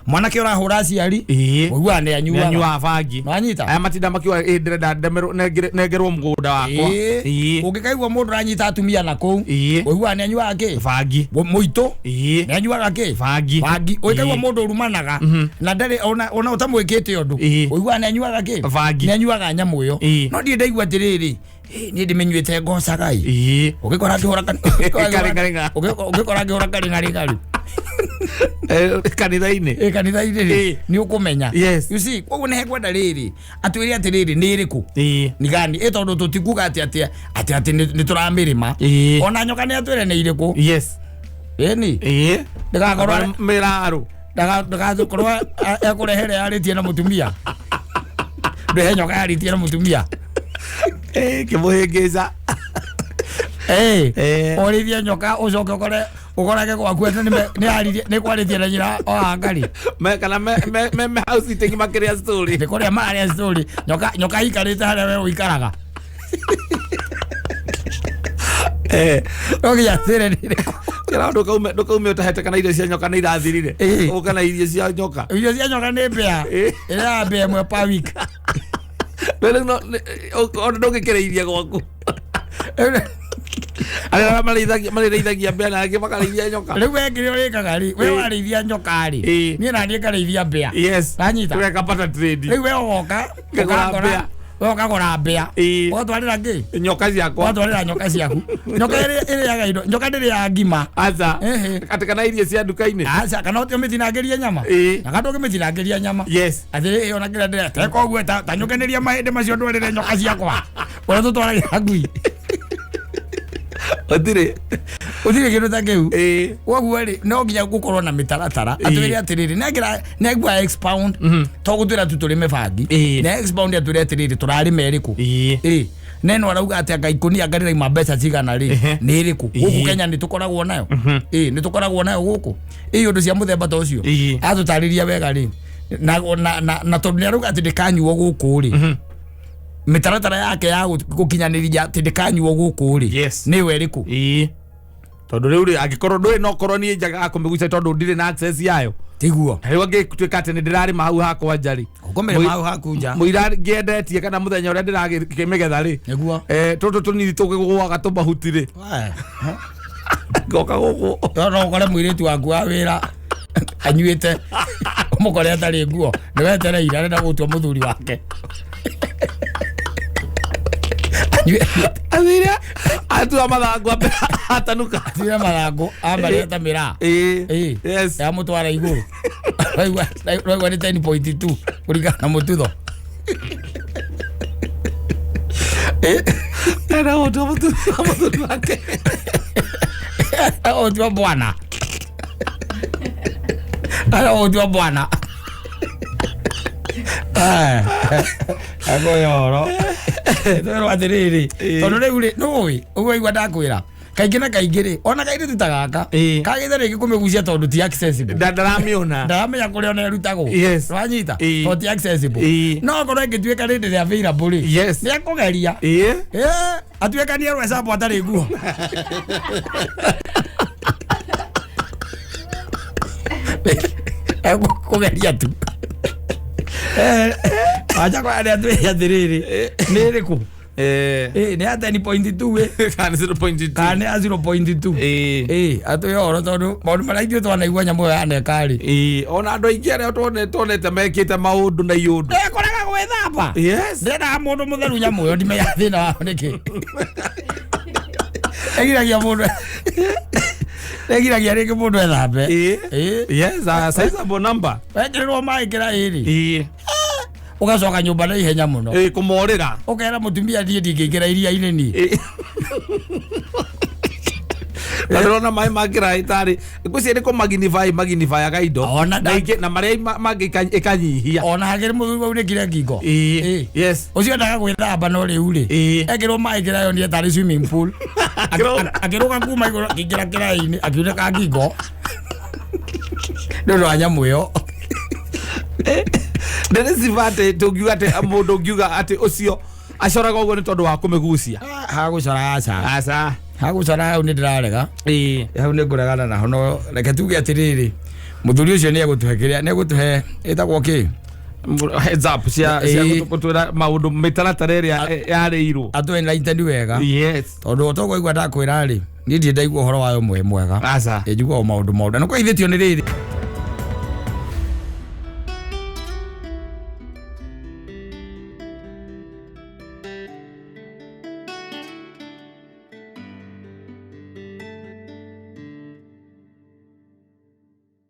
Speaker 1: mwanake ũrahũra aciari,
Speaker 2: Ĩĩ.
Speaker 1: ũiguaga nĩ anyuaga.
Speaker 2: Nĩanyuaga bangi.
Speaker 1: Wanyita.
Speaker 2: Aya matinda makiuga ĩ ndĩrenda nengerwo mũgũnda wakwa.
Speaker 1: Ĩĩ.
Speaker 2: Ĩĩ.
Speaker 1: Ũngĩkaigua mũndũ ũranyita atumia na kũu,
Speaker 2: Ĩĩ.
Speaker 1: ũiguaga nĩ anyuaga kĩ?
Speaker 2: Bangi.
Speaker 1: Mũitũ.
Speaker 2: Ĩĩ.
Speaker 1: Nĩ anyuaga kĩ?
Speaker 2: Bangi.
Speaker 1: Bangi. Ũngĩkaigua
Speaker 2: Ĩĩ.
Speaker 1: mũndũ ũrumanaga na ndarĩ ona ũtamwĩkĩte ũndũ,
Speaker 2: Ĩĩ.
Speaker 1: ũiguaga nĩ anyuaga kĩ?
Speaker 2: Bangi.
Speaker 1: Nĩ anyuaga nyamũ ĩyo.
Speaker 2: Ĩĩ.
Speaker 1: No ndirĩ ndaigua atĩrĩrĩ, "Ĩ, niĩ ndĩmĩnyuĩte ngocaga ĩ."
Speaker 2: Ĩĩ.
Speaker 1: Ũngĩkora ngĩhũra
Speaker 2: Karĩngarĩnga.
Speaker 1: ũngĩkora ngĩhũra karĩngarĩnga rĩ,
Speaker 2: Kanitha-inĩ.
Speaker 1: ĩ kanitha-inĩ rĩ,
Speaker 2: Ĩĩ.
Speaker 1: nĩ ũkũmenya.
Speaker 2: Yes.
Speaker 1: You see, koguo nĩ hekwenda rĩrĩ atwĩre atĩrĩrĩ nĩ ĩrĩkũ?
Speaker 2: Ĩĩ.
Speaker 1: Nĩ gani? Ĩ tondũ tũtikuga atĩ atĩ atĩ atĩ nĩ tũramĩrĩma.
Speaker 2: Ĩĩ.
Speaker 1: Ona nyoka nĩ atwĩre nĩ irĩkũ.
Speaker 2: Yes.
Speaker 1: Ĩni.
Speaker 2: Ĩĩ.
Speaker 1: Ndĩgakorwo
Speaker 2: Mĩrarũ.
Speaker 1: ndagakorwo ekũrehere yarĩtie na mũtumia. Ndũhe nyoka yarĩtie na mũtumia.
Speaker 2: Ĩĩ kĩmũhĩngĩca.
Speaker 1: Ĩĩ.
Speaker 2: Ĩĩ.
Speaker 1: Ũrĩithie nyoka ũcoke ũkore ũkorage gwaku atĩ nĩ kwarĩtie na nyina o angari.
Speaker 2: Me kana me me me me house sitting makĩrĩa story.
Speaker 1: Nĩ kũrĩa marĩa story. Nyoka nyoka ikarĩte harĩa we ũikaraga.
Speaker 2: Eh.
Speaker 1: No nginya atwĩre nĩ ĩrĩkũ.
Speaker 2: Kĩra ndũkaume ũtahete kana irio cia nyoka nĩ irathirire.
Speaker 1: Ĩĩ.
Speaker 2: Ũka na irio cia nyoka.
Speaker 1: Irio cia nyoka nĩ mbĩa.
Speaker 2: Ĩĩ.
Speaker 1: Ĩrĩa ya mbĩa ĩmwe per week.
Speaker 2: Rĩu no ona ndũngĩkĩrĩithia gwaku. Arĩa marĩithagia mbĩa na angĩ makarĩithia nyoka.
Speaker 1: Rĩu we kĩrĩa ũrĩkaga rĩ, we
Speaker 2: Ĩĩ.
Speaker 1: warĩithia nyoka rĩ,
Speaker 2: Ĩĩ.
Speaker 1: niĩ naniĩ ngarĩithia mbĩa.
Speaker 2: Yes.
Speaker 1: Wanyita?
Speaker 2: Tũgeka barter trade.
Speaker 1: Rĩu we ũgoka,
Speaker 2: Ngagũra
Speaker 1: ũgakora,
Speaker 2: mbĩa.
Speaker 1: we ũkagũra mbĩa.
Speaker 2: Ĩĩ.
Speaker 1: Ũgatwarĩra kĩ?
Speaker 2: Nyoka ciakwa.
Speaker 1: Ũgatwarĩra nyoka ciaku. Nyoka ĩrĩa ĩrĩaga indo, nyoka ndĩrĩaga ngima.
Speaker 2: Aca.
Speaker 1: Ĩhĩ.
Speaker 2: Atĩ kana irio cia nduka-inĩ.
Speaker 1: Aca, kana ũngĩmĩtinangĩria nyama.
Speaker 2: Ĩĩ.
Speaker 1: Nyoka ndũngĩmĩtinangĩria nyama.
Speaker 2: Yes.
Speaker 1: Atĩrĩ ĩyo na kĩrĩa ndĩrĩa. Teka ũguo ta nyũkanĩria mahĩndĩ macio ndwarĩre nyoka ciakwa. Ũrĩa tũtwaragĩra ngui.
Speaker 2: Gũtirĩ.
Speaker 1: Gũtirĩ kĩndũ ta kĩu.
Speaker 2: Ĩĩ.
Speaker 1: Koguo rĩ no nginya gũkorwo na mĩtaratara
Speaker 2: Ĩĩ.
Speaker 1: atwĩre atĩrĩrĩ nĩagira nĩaigua expound to gũtwĩra tu tũrĩme bangi
Speaker 2: Ĩĩ.
Speaker 1: nĩ expound atwĩre atĩrĩrĩ tũrarĩma ĩrĩkũ
Speaker 2: Ĩĩ.
Speaker 1: ĩĩ neno arauga atĩ anga ikũnia anga rĩrauma mbeca cigana rĩ
Speaker 2: Ehe.
Speaker 1: nĩ ĩrĩkũ gũkũ
Speaker 2: Ĩĩ.
Speaker 1: Kenya nĩ tũkoragwo nayo ĩĩ nĩ tũkoragwo nayo gũkũ ĩĩ ũndũ cia mũthemba ta ũcio
Speaker 2: Ĩĩ.
Speaker 1: atũtarĩria wega rĩ na na na, na tondũ nĩ arauga atĩ ndĩkanyuo gũkũ rĩ mĩtaratara yake ya gũkinyanĩria atĩ ndĩkanyuo gũkũ rĩ
Speaker 2: Yes.
Speaker 1: nĩyo ĩrĩkũ
Speaker 2: Ĩĩ. Tondũ rĩu rĩ angĩkorwo ndũrĩ no korwo niĩ njagaga kũmĩgucia tondũ ndirĩ na access yayo.
Speaker 1: tiguo
Speaker 2: Na rĩu angĩtuĩka atĩ nĩ ndĩrarĩma hau hakwa nja rĩ.
Speaker 1: Ũkũmĩrĩma hau haku nja.
Speaker 2: Mũira ngĩendetie kana mũthenya ũrĩa ndĩrakĩmĩgetha rĩ.
Speaker 1: Nĩguo.
Speaker 2: Tũtũ tũnini tũkĩgũaga tũmahuti rĩ. Ngoka gũkũ.
Speaker 1: No ũkore mũirĩtu waku wa wĩra anyuĩte ũmũkore atarĩ nguo nĩ wetereire arenda gũtua mũthuri wake.
Speaker 2: Athire atua mathangũ ambe atanuka.
Speaker 1: Athire mathangũ amarĩa ta mĩraa.
Speaker 2: Ĩĩ.
Speaker 1: Ĩĩ.
Speaker 2: Yes.
Speaker 1: Yamũtwara igũrũ. Raigua nĩ 10.2 kũringana na mũtutho.
Speaker 2: Ena gũtua mũthuri wake.
Speaker 1: Gũtua bwana. Gũtua bwana. Akoyoro. Twĩrwo atĩrĩrĩ, tondũ rĩu rĩ, nĩũĩ, ũguo waigua ndakwĩra, kaingĩ na kaingĩ rĩ, ona kairĩtu ta gaka,
Speaker 2: Ĩĩ.
Speaker 1: kagĩte rĩngĩ kũmĩgucia tondũ ti accessible.
Speaker 2: Ndaramĩona.
Speaker 1: Ndaramenya kũrĩa ona ĩrutagwo.
Speaker 2: Yes.
Speaker 1: Wanyita?
Speaker 2: Ĩĩ.
Speaker 1: Tondũ ti accessible.
Speaker 2: Ĩĩ.
Speaker 1: No okorwo ĩngĩtuĩka rĩndĩ rĩ available rĩ,
Speaker 2: Yes.
Speaker 1: nĩ ekũgeria.
Speaker 2: Ĩĩ.
Speaker 1: Ĩĩ, atuĩkanie rwecambo atarĩ nguo. Kũgeria tu. Acha kwa arĩa twĩre atĩrĩrĩ, nĩ ĩrĩkũ? Nĩ ya 10.2 ĩ
Speaker 2: Kana 0.2.
Speaker 1: Kana nĩ ya 0.2? Atwĩre ũhoro tondũ maũndũ marĩa ithuĩ twanaigua nyamũ ĩyo yaneka rĩ.
Speaker 2: Ona andũ aingĩ arĩa tuonete mekĩte maũndũ na iũndũ.
Speaker 1: Ekoraga gwĩthamba.
Speaker 2: Yes.
Speaker 1: Ndĩrendaga mũndũ mũtheru nyamũ ĩyo, ndimenya thĩna wao nĩkĩ. Ĩgiragia mũndũ, ĩgiragia rĩngĩ mũndũ ethambe.
Speaker 2: Yes, a sizable number.
Speaker 1: Wekĩrĩrwo maĩ kĩraĩ rĩ, ũgacoka nyũmba na ihenya mũno.
Speaker 2: Kũmorĩra.
Speaker 1: Ũkera mũtumia, niĩ ndingĩingĩra iria-inĩ niĩ.
Speaker 2: Na ndĩrona maĩ ma kĩraĩ tarĩ ngwĩciria nĩ kũmaginify maginifayaga indo
Speaker 1: Ona
Speaker 2: na na marĩa mangĩ ĩkanyihia.
Speaker 1: Ona hakĩrĩ mũthuri waunĩkire ngingo. Ũcio endaga gwĩthamba, no rĩu rĩ, ekĩrwo maĩ kĩraĩ onire tarĩ swimming pool. Akĩrũga kuma igũrũ, akĩingĩra kĩraĩ-inĩ, akiunĩka ngingo nĩ ũndũ wa nyamũ ĩyo.
Speaker 2: Ndĩrĩciba atĩ tũngiuga atĩ mũndũ ũngiuga atĩ ũcio acoraga ũguo nĩ tondũ wa kũmĩgucia?
Speaker 1: Hagũcora aca.
Speaker 2: Aca.
Speaker 1: Hagũcora hau nĩ ndĩrarega, hau nĩ ngũregana naho, no reke tuge atĩrĩrĩ, mũthuri ũcio nĩ egũtũhe kĩrĩa, nĩ egũtũhe ĩtagwo kĩ?
Speaker 2: Heads up cia gũtwĩra maũndũ, mĩtaratara ĩrĩa yarĩirwo.
Speaker 1: Atũ enlighten wega. Tondũ ũtũkũigua ndakwĩra rĩ, niĩ ndirĩ ndaigua ũhoro wayo mwe mwega.
Speaker 2: Aca.
Speaker 1: Njiguaga maũndũ maũndũ na kwaithĩtio nĩ rĩrĩ.